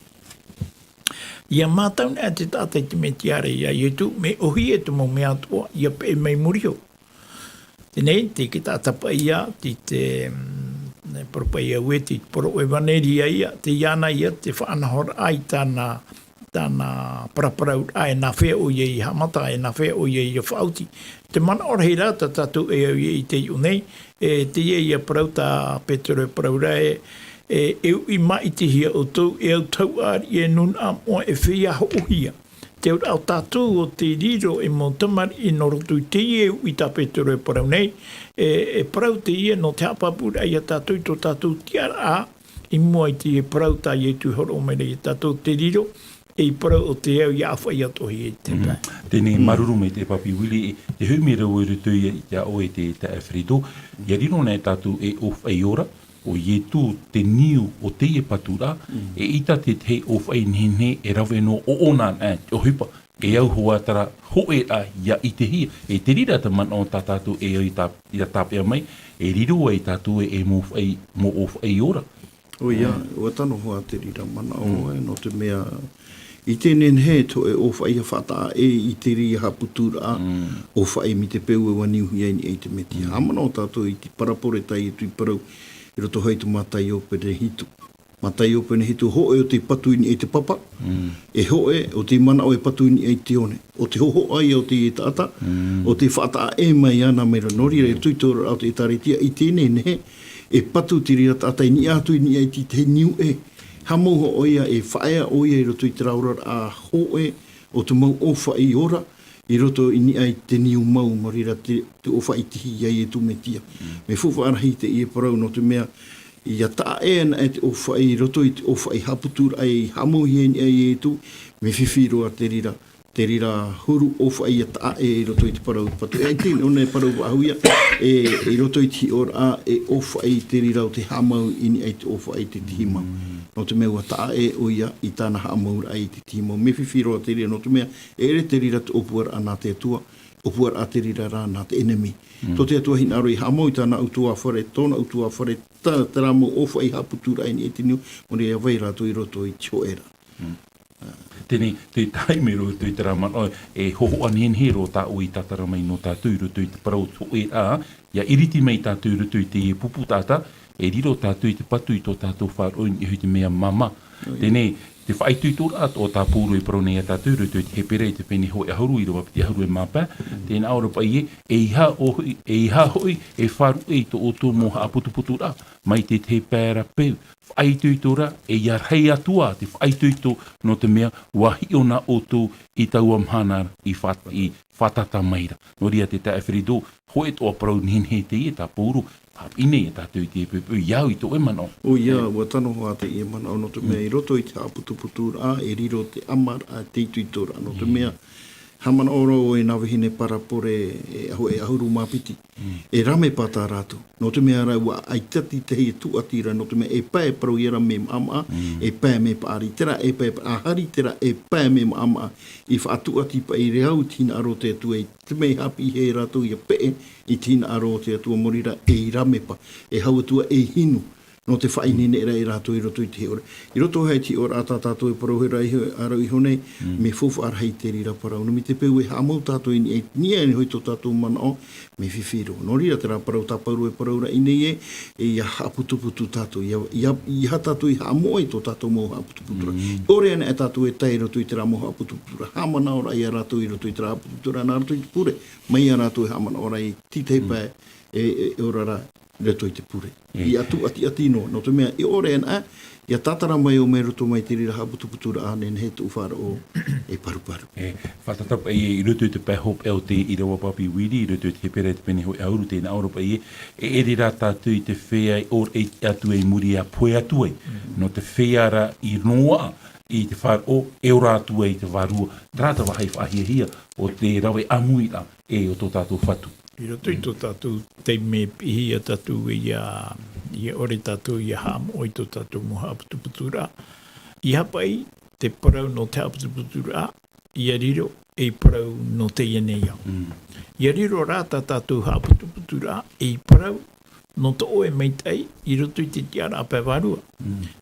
ʻIa mātau na te taʻata i te Mesia ra iā Iesu, mea ʻōhie te mau mea atoʻa, ʻia peʻe mai muri iho. Teie, te, te taʻata paʻi ïa, te, te, mm, parau paʻi ïa, te, te parau ʻevaneria ïa, teie ïa, te faʻanahoraʻa i tāna, tāna paraparauraʻa, e nā hea ʻoia i haʻamata, e nā hea ʻoia i faʻaoti. Te manaʻo rahi rā tā tātou e au ïa i te iʻo nei, e, teie ïa parau tā Petero e parau ra ē, e, e uʻi maʻitihia ʻoutou, e autahuʻa ariʻi, e nūnaʻa moʻa, e feiā hoʻohia. Te auraʻa o tātou ʻo tē riro ei mau tamariʻi nō roto i teie uʻi tā Petero e parau nei, e, e parau teie nō te haʻapāpūraʻa ia tātou i tō tātou tiʻaraʻa i mua i te parau tā Iesu i hōroʻa mai ra ia tātou, te riro ei parau ʻo te au ʻia ʻāfaʻi atoʻa i te tahi. Teie, māuruuru maitaʻi Papi Willie, e, tē hui mai ra vau i roto ia, ia ʻoe te, te Alfredo, ʻia riro na tātou ei ʻōfaʻi ora, ʻo Iesu te niu o teie patu ra, eʻita te tahi ʻōfaʻi nehenehe e rave noa ʻoʻona ana te ʻohipa, e au hoʻi terā hōʻē ra ʻia ʻitehia, e te reira te manaʻo tā tātou e au i tā, ʻia tāpeʻa mai, e riro ai tātou e, e mau ʻōfaʻi, mau ʻōfaʻi ora. ʻOia, ʻua tano hoʻi te reira manaʻo, e, nō te mea, i teie nei, e te hōʻē ʻōfaʻi ʻia faʻataʻa ʻē i te reira haʻaputuraʻa, ʻōfaʻi mai te peu ē ʻua niuhia i niʻa i te Mesia. Haʻamanaʻo tātou i te parabole tā Iesu i parau i roto hoʻi i te Mataio pene hitu. Mataio pene hitu, hōʻē ʻo tē patu i niʻa i te papa, e hōʻē ʻo tē manaʻo e patu i niʻa i te one. ʻO te hōhoʻa ïa o te taʻata, ʻo tē faʻataʻa ʻē mai ana mai ra. Nō reira, e tui tō rātou ʻĒkālesia i teie nei, e patu te reira taʻata i niʻa atu i niʻa i te, te niu ʻē. Haʻamau hoʻi ʻoia e faʻaea ʻoia i roto i terā oraraʻa hōʻē o te mau ʻōfaʻi ora, i roto i niʻa i te niu mau, nō reira te, te ʻōfaʻi tihi ia Iesu Mesia. Mea faufaʻa rahi teie parau nō te mea, ʻia taʻa ʻē ana e te ʻōfaʻi i roto i te ʻōfaʻi haʻaputuraʻa i haʻamauhia i niʻa ia Iesu, mea fifi roa te reira, te reira huru ʻōfaʻi ia taʻa ʻē i roto i te parau patu. E ʻaita i ʻō nei parau faʻahuia, e, i roto i te hiʻoraʻa, e ʻōfaʻi te reira o te haʻamau i niʻa i te ʻōfaʻi i te tihi mau. Nō te mea ʻua taʻa ʻē ʻoia i tāna haʻamauraʻa i te tihi mau. Mea fifi roa te reira, nō te mea, e ʻere te reira te ʻōpuaraʻa nā te Atua, ʻōpuaraʻa te reira rā nā te ʻenemi. Tō te Atua hinaʻaro i haʻamau i tāna ʻutuāfare, tōna ʻutuāfare, tā, terā mau ʻōfaʻi haʻaputuraʻa i niʻa i te niu, mō reira vai rātou i roto i te hōʻē ra. Teie, te tahi mea roa i terā manaʻo, e hōhoʻa nehenehe roa tāʻu i tātara mai nō tātou i roto i te parau o te hōʻē ra, ʻia iriti mai tātou i roto i te pupu taʻata, e riro tātou i te patu i tō tātou faʻaroʻo i niʻa i te mea māmā. Teie, te faʻaitoitoraʻa o tā Pauro e parau nei ia tātou i roto i te Hepera i te pene hōʻē ʻahuru, ʻīrava piti ʻahuru e mā pae, tē nā ʻō ra paʻi ē, ʻeiaha hoʻi, ʻeiaha hoʻi e faʻaruʻe i tō ʻoutou mau haʻaputuputuraʻa, mai te tahi pae ra peu, faʻaitoito ra, e ʻia rahi atu ā te faʻaitoito, nō te mea, ʻua hiʻo na ʻoutou i taua mahana i fa-, i fātata mai ra. Nō reira te taeaʻe Fredo, hōʻē atoʻa parau nehenehe teie tā Pauro, haʻapiʻi nei ia tātou i te peu, peu, ʻia au i tō ʻoe manaʻo. ʻOia, ʻua tano hoʻi teie manaʻo, nō te mea i roto i te haʻaputuputuraʻa, e riro te ʻamaraʻa, te itoitoraʻa, nō te mea, haʻamanaʻo ra ʻoe i nā vahine parabole e ʻahu-, e ʻahuru mā piti. E rāmepa tā rātou. Nō te mea rā, ʻua ʻaita te tahi e tūʻati ra, nō te mea e pae parau ia ra mea maʻamaʻa, e pae mea paʻari. Terā e pae pa-, ʻa hari terā e pae mea maʻamaʻa. I faʻatūʻati paʻi i reira i te hinaʻaro o te Atua, i te mea i haʻapiʻihia e rātou ʻia peʻe i te hinaʻaro o te Atua, mō reira e rāmepa, e hau atu ā e hinu. Nō te faʻaineine ra e rātou i roto i te hiʻoraʻa. I roto hoʻi i te hiʻoraʻa tā tātou e parau ra iho, ʻāraʻu iho nei, mea faufaʻa rahi te reira parau. Nō te mea te peu e haʻamau tātou i niʻa, i niʻa hoʻi tō tātou manaʻo, mea fifi roa. Nō reira terā parau tā Pauro e parau ra i ʻō nei ē, e ʻia haʻaputuputu tātou, ʻia, ʻia, ʻeiaha tātou i haʻamoʻe i tō tātou mau haʻaputuputuraʻa. ʻOre anaʻe tātou e tae i roto i terā mau haʻaputuputuraʻa, haʻamanaʻo ra ia rātou i roto i terā haʻaputuputuraʻa, nā roto i te pure, mai ia rātou e haʻamanaʻo ra i te tahi pae, e, e, e ora ra, i roto i te pure. ʻIa tūʻatiʻati noa, nō te mea, e ʻore anaʻe, ʻia tātara mai ʻoe mai roto mai te reira haʻaputuputuraʻa, nehenehe tōʻu faʻaroʻo e paruparu. E, fātata paʻi i roto i te pae hopeʻa o te ʻīrava pāpī Uiri, i roto i te Hepera i te pene hōʻē ʻahuru, tē nā ʻō ra paʻi ē, e ʻere rā tātou i te feiā e ʻore atu ai i muri iho, pohe atu ai. Nō te feiā rā i noaʻa i te faʻaroʻo, e ora atu ai i te vārua. Terā te vāhi faʻahiahia o te rave ʻāmuiraʻa e o tō tātou Fatu. I roto i tō tātou taime e piʻihia tātou ē ʻia, ʻia ʻore tātou ʻia haʻamoʻe i tō tātou mau haʻaputuputuraʻa. ʻEiaha paʻi te parau nō te haʻaputuputuraʻa, ʻia riro ei parau nō teie nei ao. ʻIa riro rā tā tātou haʻaputuputuraʻa ei parau nō tō ʻoe maitaʻi i roto i te tiʻaraʻa pae vārua.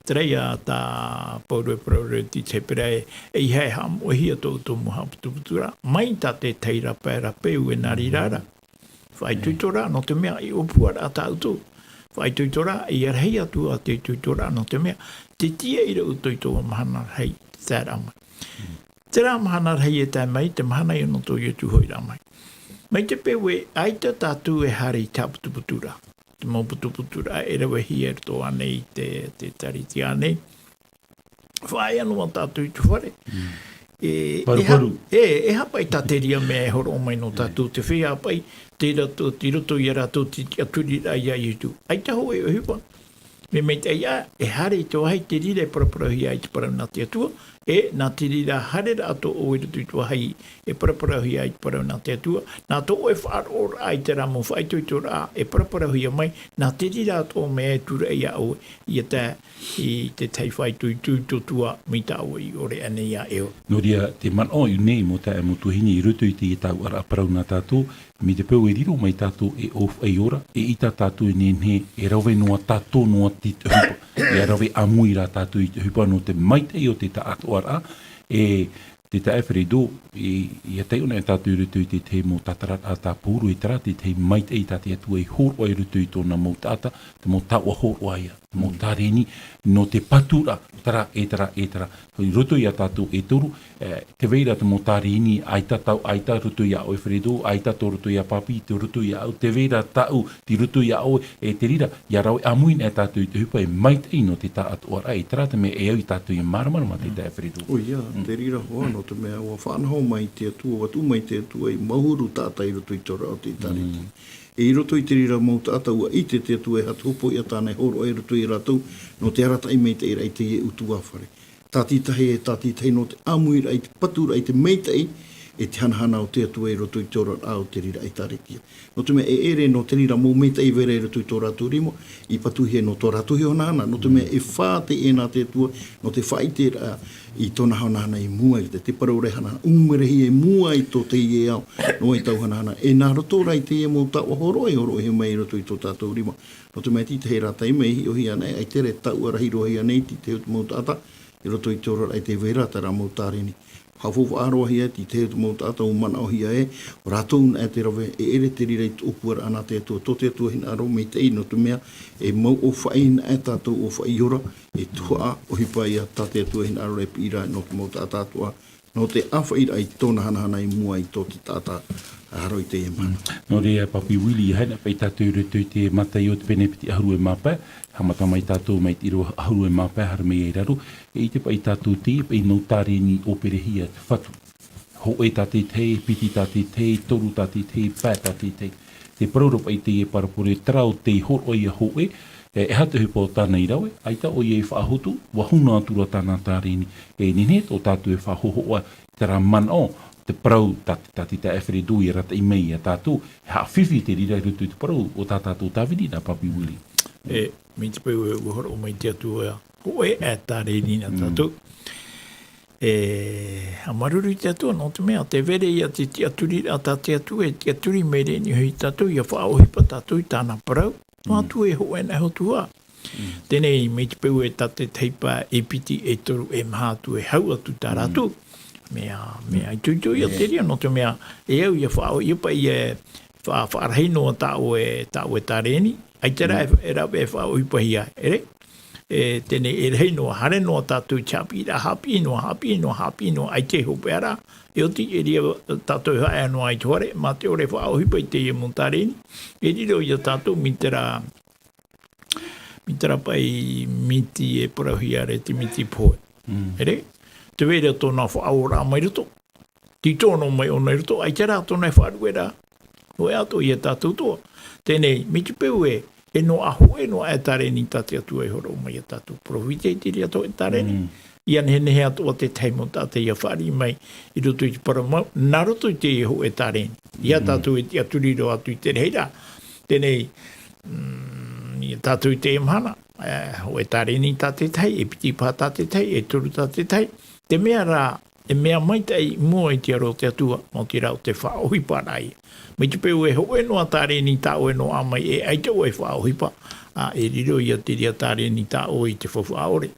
Terā ia tā Pauro e parau ra i te Hepera ē, ʻeiaha e haʻamoʻehia tō ʻoutou mau haʻaputuputuraʻa, mai tā te tahi ra pae ra peu e nā reira ra. Faʻaitoitoraʻa, nō te mea, e ʻōpuaraʻa tā ʻoutou. Faʻaitoitoraʻa, ʻia rahi atu ā te itoitoraʻa, nō te mea, tē tiʻa ra ʻoutou i taua mahana rahi, taeraʻa mai. Terā mahana rahi e tae mai, te mahana ia nō tō Ietu hoʻiraʻa mai. Mai te peu ē, ʻaita tātou e haere i te haʻaputuputuraʻa. Te mau putuputuraʻa e ravehia i roto ānei i te, te ʻĒtārētia ānei. Faʻaea noa tātou i te fare. E, e ha-, Paruparu. E, e aha paʻi tā te reira mea e hōroʻa mai nō tātou, te feiā paʻi, tei roto, tei roto ia rātou te tiʻaturiraʻa ia Ietu. ʻAita hōʻē ʻohipa. Mea maitaʻi ā, e haere i te vāhi te reira e paraparauhia ai te parau nā te Atua, e nā te reira haereraʻa tō ʻoe i roto i te vāhi e paraparauhia ai te parau nā te Atua, nā tō ʻoe faʻaroʻoraʻa i terā mau faʻaitoitoraʻa e paraparauhia mai, nā te reira atoʻa mea e tūraʻi ia ʻoe, ʻia tae i te tahi faʻaitoito i tō Atua mai tā ʻoe i ʻore ānei ia ʻoe. Nō reira, te manaʻo i ʻō nei mau taeaʻe, mau tuahine i roto i te tauʻaraʻa parau nā tātou, mai te peu e riro mai tātou e ʻōfaʻi ora, eʻita tātou e nehenehe e rave noa tātou noa te ʻohipa, ʻia rave ʻāmui rā tātou i te ʻohipa nō te maitaʻi o te taʻatoʻaraʻa, e te taeaʻe Fredo, e, ʻia taiʻo anaʻe tātou i roto i te tahi mau tātararaʻa tā Pauro, e terā te tahi maitaʻi tā te Atua i hōroʻa i roto i tōna mau taʻata, te mau taoʻa hōroʻa ia. Mau tāreni, nō te paturaʻa, terā, e terā, e terā. I roto ia tātou e toru, e, tē vai ra te mau tāreni, ʻaita tāʻu, ʻaita roto ia ʻoe Fredo, ʻaita tō roto ia Papi, tō roto ia au, tē vai ra tāʻu, tei roto ia ʻoe, e te reira, ʻia rave ʻāmui anaʻe tātou i te ʻohipa e maitaʻi nō te taʻatoʻaraʻa, e terā te mea e au ia tātou ʻia māramarama te taeaʻe Fredo. ʻOia, te reira hoʻi, nō te mea ʻua faʻanaho mai te Atua, ʻua tuʻu mai te Atua ei mau huru taʻata i roto i te oraraʻa o te ʻĒtārētia. E i roto i te reira mau taʻata ʻua ʻite te Atua e aha te hopoiʻa tāna e hōroʻa i roto ia rātou, nō te arataʻi maitaʻi i teie ʻutuāfare. tātītahi, e tātītahi nō te ʻāmuiraʻa i te paturaʻa i te maitaʻi, e te hanahana o te Atua i roto i te oraraʻa o te reira ʻĒtārētia. Nō te mea e ʻere nō te reira mau maitaʻi e vai ra i roto i tō rātou rima, i patuhia nō tō rātou iho hanahana, nō te mea e fā teie nā te Atua, nō te faʻaʻiteraʻa i tōna hanahana i mua i te, te parau ra e hanahana, ʻūmerehia i mua i tō teie ao, nō ʻoe tau hanahana, e nā roto rā i teie mau taoʻa hōroʻa, hōroʻahia mai i roto i tō tātou rima. Nō te mea tītahi rā taime, e hiʻohia ana, ʻaita e taoʻa rahi roa hia nei, tītahi o te mau taʻata, i roto i te oraraʻa i te vai ra terā mau tārēni. Haʻafaufaʻa roa hia, tītahi o te mau taʻata ʻua manaʻohia ē, ʻo rātou nā te rave, e ʻere te reira i te ʻōpuaraʻa nā te Atua, tō te Atua hinaʻaro maitaʻi, nō te mea, e mau ʻōfaʻi nā e tātou ʻōfaʻi ora, e tuhaʻa, ʻohipa ïa tā te Atua hinaʻaro e piʻi ra, nō te mau taʻata atoʻa, nō te ʻāfaʻiraʻa i tōna hanahana i mua i tō te taʻata, ā, roa i teie mahana. Nō reira, Papi Willie, e haere paʻi tātou i roto i te Mataio te pene piti ʻahuru e mā pae, haʻamata mai tātou mai te ʻīrava ʻahuru e mā pae, haere mai i raro, e ʻite paʻi tātou teie paʻi mau tārēni ʻōperehia e te Fatu. Hōʻē tā te tahi, piti tā te tahi, toru tā te tahi, pae tā te tahi. Te parau ra paʻi teie parabole, terā ʻo tei hōroʻa ïa hōʻē, e, e aha te ʻohipa o tāna i rave, ʻaita ʻoia i faʻahotu, ʻua huna atu ra tāna tārēni. E nehenehe tō tātou e faʻahōhoʻa, terā manaʻo, te parau tā te, tā te taeaʻe Feredo i arataʻi mai ia tātou, e haʻafifi te reira i roto i te parau o tā tātou tāvini nā Papi Willie. E, mai te peu ē ʻua hōroʻa mai te Atua, hōʻē e tārēni nā tātou. E, haʻamāuruuru i te Atua, nō te mea, tē vai ra ïa te tiʻaturi, ā, tā te Atua, e tiʻaturi mai ra i niʻa iho ia tātou, ʻia faʻaʻohipa tātou i tāna parau. Nō atu e hōʻē nā e hotu ā. Teie nei, mai te peu ē tā te tahi pae, e piti, e toru, e maha atu, e hau atu tā rātou. Mea, mea itoito ïa te reira, nō te mea, e au ïa faʻaʻohipa ïa, fa-, faʻarahi noa tā ʻoe, tā ʻoe tārēni, ʻaita rā e, e rave e faʻaʻohipahia, ʻere? E, teie nei e rahi noa, haere noa tātou i te haʻapiʻiraʻa, haʻapiʻi noa, haʻapiʻi noa, haʻapiʻi noa, ʻaita e hopeʻa ra, e oti, e riro tātou e haʻaea noa i te fare, mā te ʻore e faʻaʻohipa i teie mau tārēni, e riro ïa tātou mai terā, mai terā paʻi miti e parauhia ra e te miti pohe. ʻEre? Tē vai ra tōna faʻaora mai roto. Tei tono mai ʻōna i roto, ʻaita rā tōna e faʻaruʻe ra. Hōʻē atoʻa ia tātou atoʻa. Teie nei, mai te peu ē, e noaʻa hōʻē noa e tārēni tā te Atua e hōroʻa mai ia tātou. Peropheta i te reira atoʻa e tārēni. ʻIa nehenehe atoʻa te tahi mau taʻata ʻia fāriʻi mai i roto i te parau mau, nā roto i te hōʻē tārēni. ʻIa tātou e tiʻaturi roa atu i te reira. Teie nei, mm, ia tātou i teie mahana, e, hōʻē tārēni tā te tahi, e piti paha tā te tahi, e toru tā te tahi. Te mea rā, e mea maitaʻi i mua i te aro o te Atua, nō te reira ʻo te faʻaʻohiparaʻa. Mai te peu e hōʻē noa tārēni tā ʻoe noaʻa mai, e ʻaita ʻoe e faʻaʻohipa, ā, e riro ïa te reira tārēni tā ʻoe i te faufaʻa ʻore.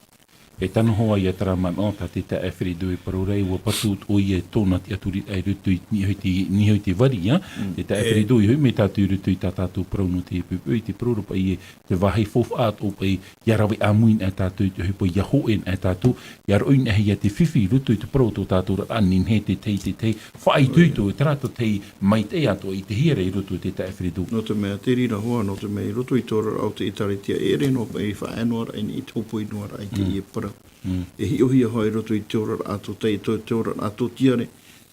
E tano hoʻi ia terā manaʻo tā te taeaʻe Feredo e parau ra, ʻua patu ʻoia i tōna tiʻaturi i roto i niʻa i te, niʻa i te vari, ā. Te taeaʻe Feredo, e hoʻi mai tātou i roto i tā tātou parau nō te poʻipoʻi, te parau ra paʻi e te vāhi faufaʻa atoʻa paʻi, ʻia rave ʻāmui na tātou i te ʻohipa, ʻia hōʻē na tātou, ʻia roʻi na ia te fifi i roto i te parau o tō tātou oraraʻa, nehenehe te tahi, te tahi, faʻaitoito, e terā tahi maitaʻi atoʻa i ʻitehia ra i roto i te taeaʻe Feredo. Nō te mea, te reira hoʻi, nō te mea, i roto i te oraraʻa o te ʻĒtārētia, e ʻere noa paʻi faʻaea noa ra i niʻa i te hōpoi noa ra i teie parau. E hiʻohia hoʻi i roto i te oraraʻa tō te, tō, te oraraʻa tō tiare,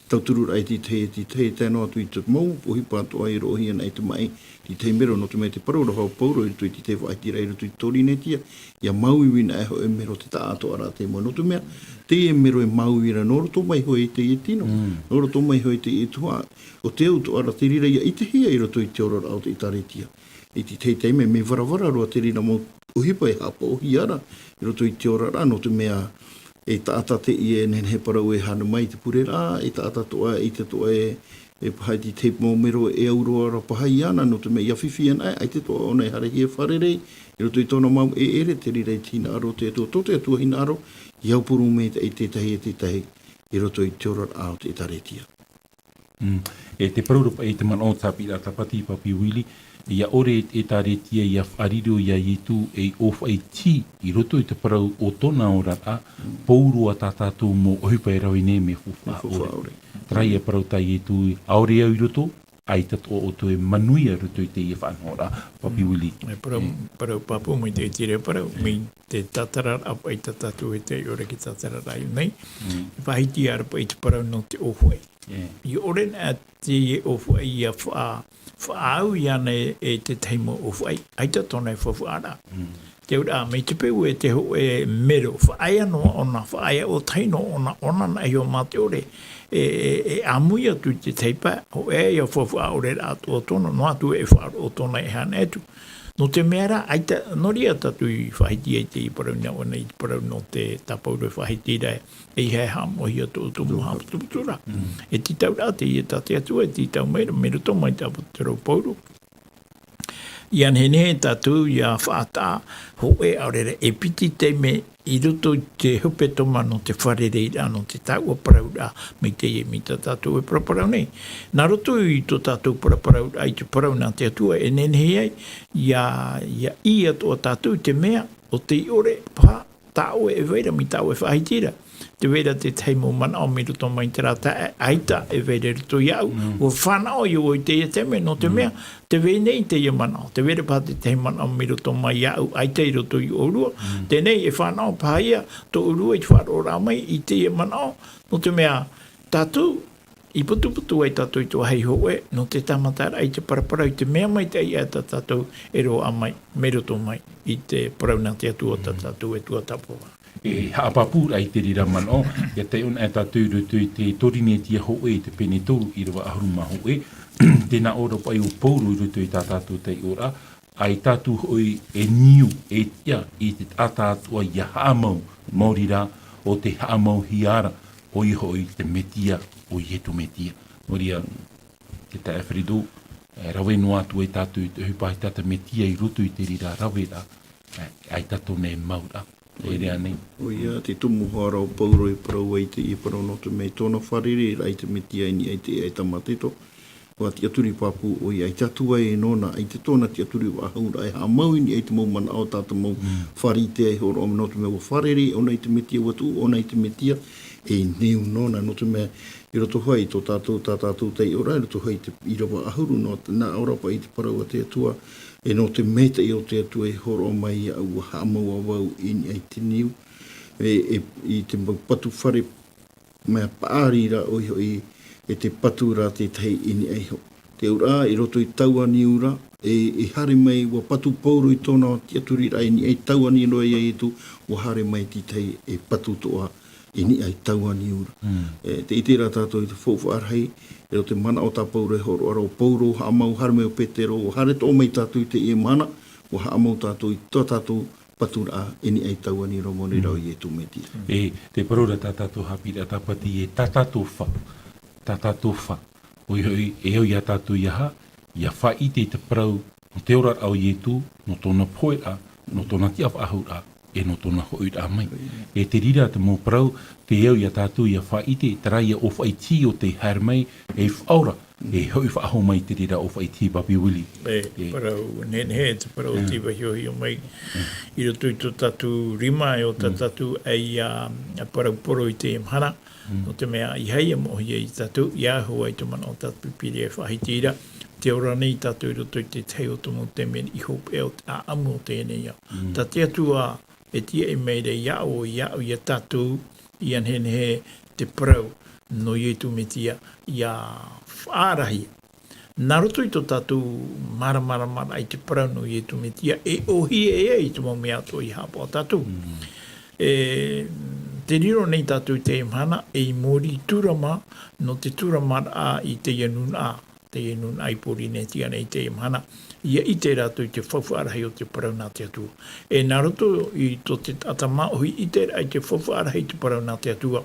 tauturu ra i te tahi, te tahi, tae noa atu i te mau ʻohipa atoʻa i roʻohia na i te maʻi, te tahi mero, nō te mea te parau ra hoʻi a Pauro i roto i te tahi faʻahitiraʻa i roto i te Pōrīnetia, ʻia māuiui na e hōʻē mero te taʻatoʻaraʻa i mua. Nō te mea, teie mero e māuiui ra, nō roto mai hoʻi i teie tino, nō roto mai hoʻi i teie tuhaʻa, ʻo te au atoʻa ra te reira ʻia ʻitehia i roto i te oraraʻa o te ʻĒtārētia. I te tahi taime, mea varavara roa te reira mau ʻohipa e haʻapaʻohia ra, i roto i te oraraʻa, nō te mea, e taʻata teie e nehenehe e parau e haere mai i te pureraʻa, e taʻata atoʻa, e ʻaita atoʻa e, e paha i te tahi mau mero e au roa ra paha iāna, nō te mea ʻia fifi ana, ʻaita atoʻa ʻōna e haerehia e fārerei, i roto i tōna mau ʻēʻere, te reira i te hinaʻaro o te Atua, tō te Atua hinaʻaro, ʻia aupuru maitaʻi te tahi e te tahi, i roto i te oraraʻa o te ʻĒtārētia. Mm. E te parau ra paʻi, te manaʻo tāpiraʻa tāpati, Papi Willie, ʻia ʻore e te ʻĒtārētia ʻia faʻariro ia Ietu ei ʻōfaʻi tī i roto i te parau o tōna oraraʻa, pauroa tā tātou mau ʻohipa e rave nei mea faufaʻa ʻore. Terā ia parau tā Ietu, ʻaore au i roto, ʻaita atoʻa ʻoutou e manuia i roto i teie faʻanahoraʻa, Papi Willie. E parau, parau pāpū mai te ʻitehia parau, mai te tātararaʻa paʻi tā tātou e taiʻo ra e tātararaʻa i ʻō nei. E faʻahiti ra paʻi te parau nō te ʻōfaʻi. ʻIa ʻore na te ʻōfaʻi ʻia faʻa-, faʻaau iāna e, e te tahi mau ʻōfaʻi, ʻaita tōna e faufaʻa ra. Te auraʻa, mai te peu e te hōʻē mero, faʻaea noa ʻōna, faʻaea ʻōtahi noa ʻōna, ʻōna nā iho mā te ʻore, e, e, e ʻāmui atu i te taipa, hōʻē ia faufaʻa ʻore rā atoʻa tōna, noa atu e faʻaroʻo tōna e haere atu. Nō te mea rā, ʻaita, nō reira tātou i faʻahiti ai te parau nā ʻōna i te parau nō te tāpauro e faʻahiti ra, e ʻeiaha e haʻamoʻehia tō, tō mau haʻaputuputu ra. Mm. E tītau rā teie tā te Atua, e tītau mai ra, mai roto mai te ʻāpōsetolo Paulo. ʻIa nehenehe tātou ʻia faʻataʻa hōʻē ʻaore ra e piti taime i roto i te hepetoma nō te fārereiraʻa, nō te taua parauraʻa, mai teie mea tā tātou e paraparau nei. Nā roto i tō tātou paraparauraʻa i te parau nā te Atua, e nehenehe ai, ʻia, ʻia ʻī atoʻa tātou i te mea, ʻo tei ʻore paha, tā ʻoe e vai ra, mai tā ʻoe e faʻahiti ra. Tē vai ra te tahi mau manaʻo mai roto mai terā taeaʻe, ʻaita e vai ra i roto iāʻu. Mm. ʻUa fānaʻo ïa vau i teie taime, nō te Mm. mea, tē vai nei teie manaʻo. Tē vai ra paha te tahi manaʻo mai roto mai iāʻu, ʻaita i roto i ʻōrua. Mm. Teie nei e fānaʻo paha ïa tō ʻōrua i te faʻaroʻoraʻa mai i teie manaʻo, nō te mea, tātou, i putuputu ai tātou i te vāhi hōʻē, nō te tāmataraʻa i te paraparau i te mea maitaʻi ʻaita tā tātou e roaʻa mai, mai roto mai i te parau nā te Atua tā Mm. tātou e tuatāpapa. E haʻapāpūraʻa i te reira manaʻo, ʻia taiʻo anaʻe tātou i roto i te Torinetia hōʻē i te pene toru ʻīrava ʻahuru mā hōʻē, tē nā ʻō ra paʻi ʻo Paulo i roto i tā tātou taiʻoraʻa, ʻAita tātou hoʻi e niu, e tiʻa i te taʻata atoʻa ʻia haʻamau, maori rā, ʻo tei haʻamauhia ra, ʻoia hoʻi te Metia, ʻo Ietu Metia. Maori ā, te taeaʻe Fredo, e rave noa atu ai tātou i te ʻohipa ʻaita te Metia i roto i te reira rave ra, e, ʻaita tōna e mau ra. E rā nei. ʻOia, te tumu hoʻi ra ʻo Paulo i parau ai i te, i parau nō te mea tōna fārereiraʻa i te Metia i niʻa i te, i te tāmateto. ʻUa tiʻaturi pāpū ʻoia, ʻaita atu ai nōna, ʻaita tōna tiʻaturi faʻahou ra, e haʻamau i niʻa i te mau manaʻo tā te mau Mm. Farītea i hōroʻa mai nō te mea ʻua fārerei ʻōna i te Metia, ʻua tuʻu ʻōna i te Metia, e niu nōna, nō te mea, i roto hoʻi i tō tātou, tā tātou taiʻoraʻa, i roto hoʻi i te ʻīrava ʻahuru, nō te, nā ʻō ra paʻi te parau a te Atua, e nō te maitaʻi o te Atua i hōroʻa mai iāʻu, ʻua haʻamau ā vau i niʻa i te niu, e, e, i te mau patu fare mea paʻari ra ʻoia hoʻi, e te patu ra tētahi i niʻa iho. Te auraʻa, i roto i taua niu ra, e, e haere mai, ʻua patu Paulo i tōna tiʻaturiraʻa i niʻa i taua niu ra iā Ietu, ʻua haere mai te tahi e patu atoʻa i niʻa i taua niu ra. Mm. E, tē ʻite ra tātou i te faufaʻa rahi, e roto i te manaʻo tā Paulo e hōroʻa ra, ʻo Paulo haʻamau, haere mai ʻo Petero, ʻua haere atoʻa mai tātou i teie mahana, ʻua haʻamau tātou i tō tātou paturaʻa i niʻa i taua niu ra, maori rā ʻo Mm. Ietu Metia. E, tē parau ra tā tātou haʻapiʻiraʻa tāpati e tā tātou fā, tā tātou fā. ʻOia hoʻi, e au iā tātou ʻia aha, ʻia faʻaʻite i te parau, nō te oraraʻa o Ietu, nō tōna pohe ra, nō tōna tiʻafaʻahouraʻa, e nō tōna hoʻiraʻa mai. E te reira te mau parau, tē au iā tātou ʻia faʻaʻite, terā ïa ʻōfaʻi iti o tei haere mai, e faʻaora, e hoʻi faʻahou mai te reira ʻōfaʻi iti, Papi Willie. E, E. parau, nehenehe, te parau Mm. tei vāhiohio mai. Mm. I roto i tō tātou rima, e ʻo tā Mm. tātou ʻaita, ā, parau poro i teie mahana. Mm. Nō te mea, ʻeiaha ïa moʻehia iā tātou, ʻia hō ai te manaʻo tā te Pīpīria e faʻahiti ra, tē ora nei tātou i roto i te tahi o te mau taime i hopeʻa o te ʻāʻamu o teie nei ao. Mm. Tā te Atua e tīaʻi mai ra iāʻu, iāʻu, iā tātou, ʻia nehenehe te parau nō Ietu Metia, ʻia faʻaarahia. Nā roto i tō tātou māramarama i te parau nō Ietu Metia, e ʻōhie ai te mau mea atoʻa i haʻapaʻo tātou. Mm. E, tē riro nei tātou i teie mahana, ei mōrī tūrama, nō te tūramaraʻa i teie nūnaʻa, teie nūnaʻa i Pōrīnetia nei i teie mahana, ʻia ʻite rātou i te faufaʻa rahi o te parau nā te Atua. E nā roto i tō te taʻata māʻohi i ʻite ra i te faufaʻa rahi i te parau nā te Atua.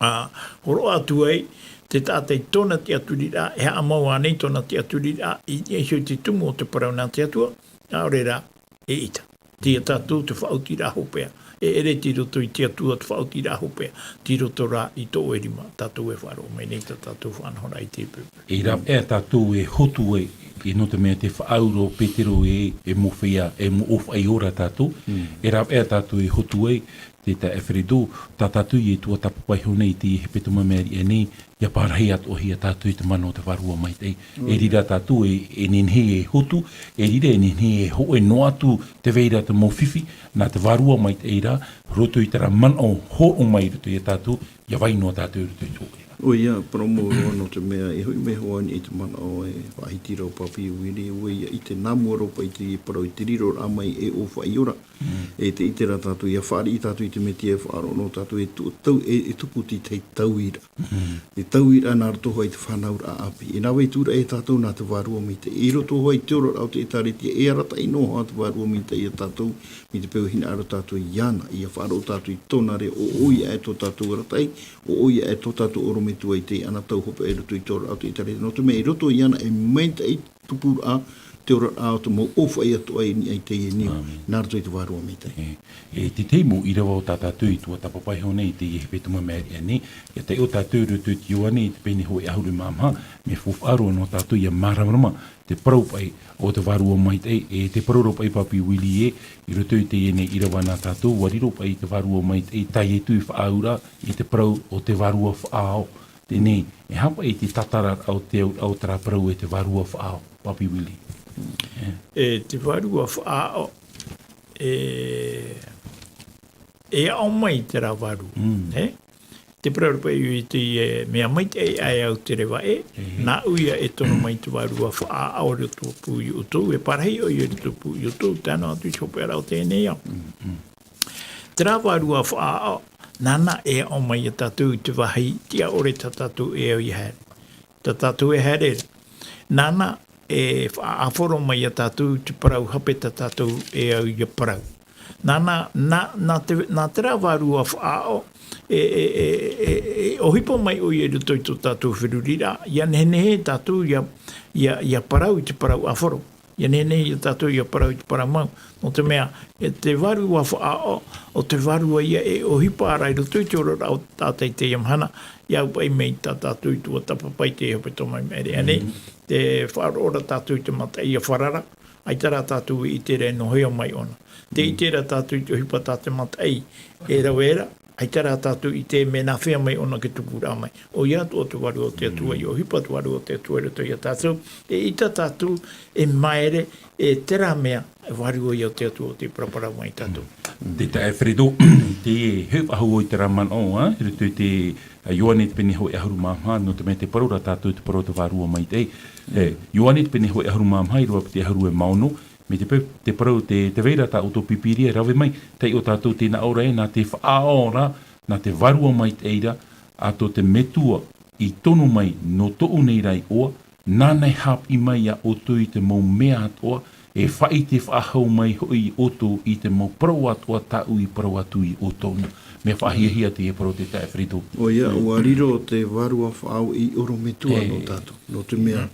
Ā, hōroʻa atu ai, te taʻata i tōna tiʻaturiraʻa, e haʻamau ānei tōna tiʻaturiraʻa, i, i niʻa iho i te tumu o te parau nā te Atua, ʻaore rā, eʻita. Teie tātou te faʻaotiraʻa hopeʻa. E ʻere tei roto i te Atua te faʻaotiraʻa hopeʻa, tei roto rā i tō ʻoe rima, tātou e faʻaroʻo mai nei tā tātou faʻanahoraʻa i te peu. E rāveʻa tātou e hotu ai, e nō te mea tē faʻaau ra ʻo Petero ē, e mau feiā, e mau ʻōfaʻi ora tātou. Mm. E rāveʻa tātou e hotu ai, te taeaʻe Fredo, tā tātou e tuatāpapa iho nei i te hepetoma i maʻiri aʻe nei, ʻia pārahi atoʻa hia tātou i te mana o te Vārua Maitaʻi. Mm. E riro tātou e, e nehenehe e hotu, e riro e nehenehe e hōʻē noa atu tē vai ra te mau fifi, nā te Vārua Maitaʻi rā, roto i terā manaʻo hōroʻa mai i roto iā tātou, ʻia vai noa tātou i roto i te hōʻē ra. ʻOia, parau mau roa nō te mea, e hoʻi mai hoʻi i te manaʻo e faʻahiti ra ʻo Papi Willie, ʻua ʻite nā mua roa paʻi i te parau i te riroraʻa mai e ʻōfaʻi ora. E te ʻite ra tātou, ʻia fāriʻi tātou i te Mesia e faʻaroʻo nō tātou e tu-, tau-, e, e tupu i te tauira. Te tauira nā roto hoʻi i te fānauraʻa ʻāpī. E nā vai tū ra e tātou nā te Vārua Maitaʻi. I roto hoʻi i te oraraʻa o te ʻĒtārētia, e arataʻi noa hoʻi te Vārua Maitaʻi ia tātou, mai te peu e hinaʻaro tātou iāna, ʻia faʻaroʻo tātou i tōna reo, ʻo ʻoia e tō tātou arataʻi, ʻo ʻoia e tō tātou ʻorometua i teie anaʻe tau hopeʻa i roto i te oraraʻa o te ʻĒtārētia. Nō te mea i roto iāna e maitaʻi tupuraʻa te oraraʻa o te mau ʻōfaʻi atoʻa i niʻa i teie niu, nā roto i te Vārua Maitaʻi. E, e te tahi mau ʻīrava o tā tātou i tuatāpapa iho nei i teie hepetoma māʻiri aʻe nei, ʻia taiʻo tātou i roto i te Ioane i te pene hōʻē ʻahuru mā maha, mea faufaʻa roa nō tātou ʻia māramarama te parau paʻi o te Vārua Maitaʻi, e te parau ra paʻi Papi Willie ē, i roto i teie nei ʻīrava nā tātou, ʻua riro paʻi te Vārua Maitaʻi, tā Ietu i faʻaauraʻa i te parau o te Vārua Faʻaao. Teie nei, e aha paʻi te tātararaʻa o te auraʻa o terā parau e te Vārua Faʻaao, Papi Willie? E te Vārua Faʻaao, e, e aʻo mai terā vārua, e? Te parau ra paʻi i te, e, mea maitaʻi aʻe au te reva ē, nāʻu ia e tono mai te Vārua Faʻaao i roto pū ia ʻoutou, e parahi ʻoia i roto pū ia ʻoutou, tae noa atu i te hopeʻaraʻa o teie nei ao. Terā Vārua Faʻaao, nāna e aʻo mai ia tātou i te vāhi tiʻa ʻore tā tātou e au ia haere. Tā tātou e haere ra. Nāna e faʻaʻāfaro mai ia tātou i te parau hape tā tātou e au ia parau. Nāna, nā, nā te, nā terā Vārua Faʻaao, e, e, e, e, e ʻohipa mai ʻoia i roto i tō tātou feruriraʻa, ʻia nehenehe tātou ʻia, ʻia, ʻia parau i te parau ʻāfaro. ʻIa nehenehe ia tātou ʻia parau i te parau mau. Nō te mea, e te Vārua Faʻaao, ʻo te Vārua ia e ʻohipa ra i roto i te oraraʻa o tātou i teie mahana, ʻia au paʻi mai tā tātou i tuatāpapa i te hepetoma māʻiri aʻe nei, te faʻaroʻo ra tātou i te mataʻi ia Farara, ʻaita rā tātou e ʻite ra e nō hea mai ʻōna. Te ʻite ra tātou i te ʻohipa tā te mataʻi e rave ra, ʻaita rā tātou e ʻite mea nāfea mai ʻōna e tupu ra mai. ʻOia atoʻa te Vārua o te Atua, ʻia ʻohipa te Vārua o te Atua i roto ia tātou, e ʻita tātou e māere, e terā mea, e Vārua ia o te Atua o tei paraparau mai ia tātou. Te taeaʻe Fredo, te hau faʻahou i terā manaʻo, ā, i roto i te, ā, Ioane te pene hōʻē ʻahuru mā maha, nō te mea tē parau ra tātou te parau o te Vārua Maitaʻi. E, Ioane te pene hōʻē ʻahuru mā maha, ʻīrava piti ʻahuru e mā ono, mai te peu, te parau, te, tē vai ra tā ʻoutou Pīpīria e rave mai, taiʻo tātou tē nā ʻō ra ē, nā te Faʻaao ra, nā te Vārua Maitaʻi ra, ā, tō te Metua i tono mai nō tōʻu nei ra iʻoa, nāna e haʻapiʻi mai ia ʻoutou i te mau mea atoʻa, e faʻaʻite faʻahou mai hoʻi ʻoutou i te mau parau atoʻa tāʻu i parau atu ia ʻoutou na. Mea faʻahiahia teie parau te taeaʻe Fredo. ʻOia, ʻua riro te Vārua Faʻaao ei ʻorometua nō tātou. Nō te mea,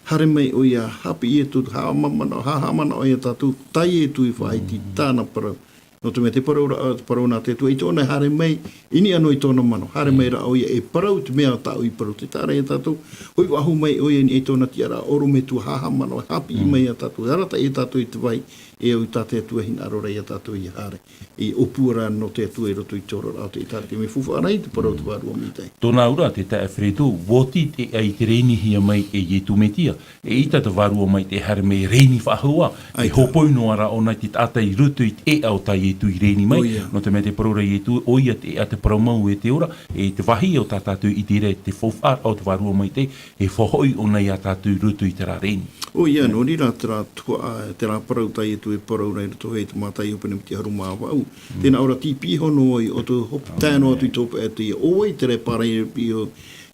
haere mai ʻoia, haʻapiʻi atu, haʻamanaʻo, haʻamanaʻo ia tātou, tā Ietu i faʻaʻite tāna parau. Nō te mea te parau ra, te parau nā te Atua, i tōna haere mai, i niʻa noa i tōna mano, haere mai rā ʻoia e parau te mea tāʻu i parau, tē taʻa ra ia tātou, hoʻi faʻahou mai ʻoia i niʻa i tōna tiʻaraʻa ʻorometua, haʻamanaʻo, haʻapiʻi mai ia tātou, arataʻi ia tātou i te vai, e au tā te Atua e hinaʻaro ra ia tātou ʻia haere. E ʻōpua ra nō te Atua i roto i te oraraʻa o te ʻĒtārētia, mea faufaʻa rahi te parau o te Vārua Maitaʻi. Tōna auraʻa te taeaʻe Fredo, ʻua oti te ʻēʻa i te rēnihia mai e Ietu Metia, eʻita te Vārua Maitaʻi e haere mai e rēni faʻahou ā, e hōpoi noa ra ʻōna i te taʻata i roto i te ʻēʻa o tā Ietu i rēni mai, nō te mea tē parau ra Ietu, ʻoia te ʻēʻa, te parau mau e te ora, e te vāhi o tā tātou i ʻite ra, te faufaʻa o te Vārua Maitaʻi, e faʻahoʻi ʻōna ia tātou i roto i terā rēni. ʻOia, nō reira terā tuhaʻa, terā parau tā Ietu e parau ra i roto i te Mātaio pene piti ʻahuru mā vaʻu. Tē nā ʻō ra, tīpī iho noa ʻoutou, hope-, tae noa atu i te hopeʻa atoʻa, ʻo vai terā e pārahi piʻi iho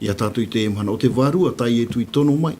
ia tātou i teie mahana, ʻo te Vārua tā Ietu i tono mai.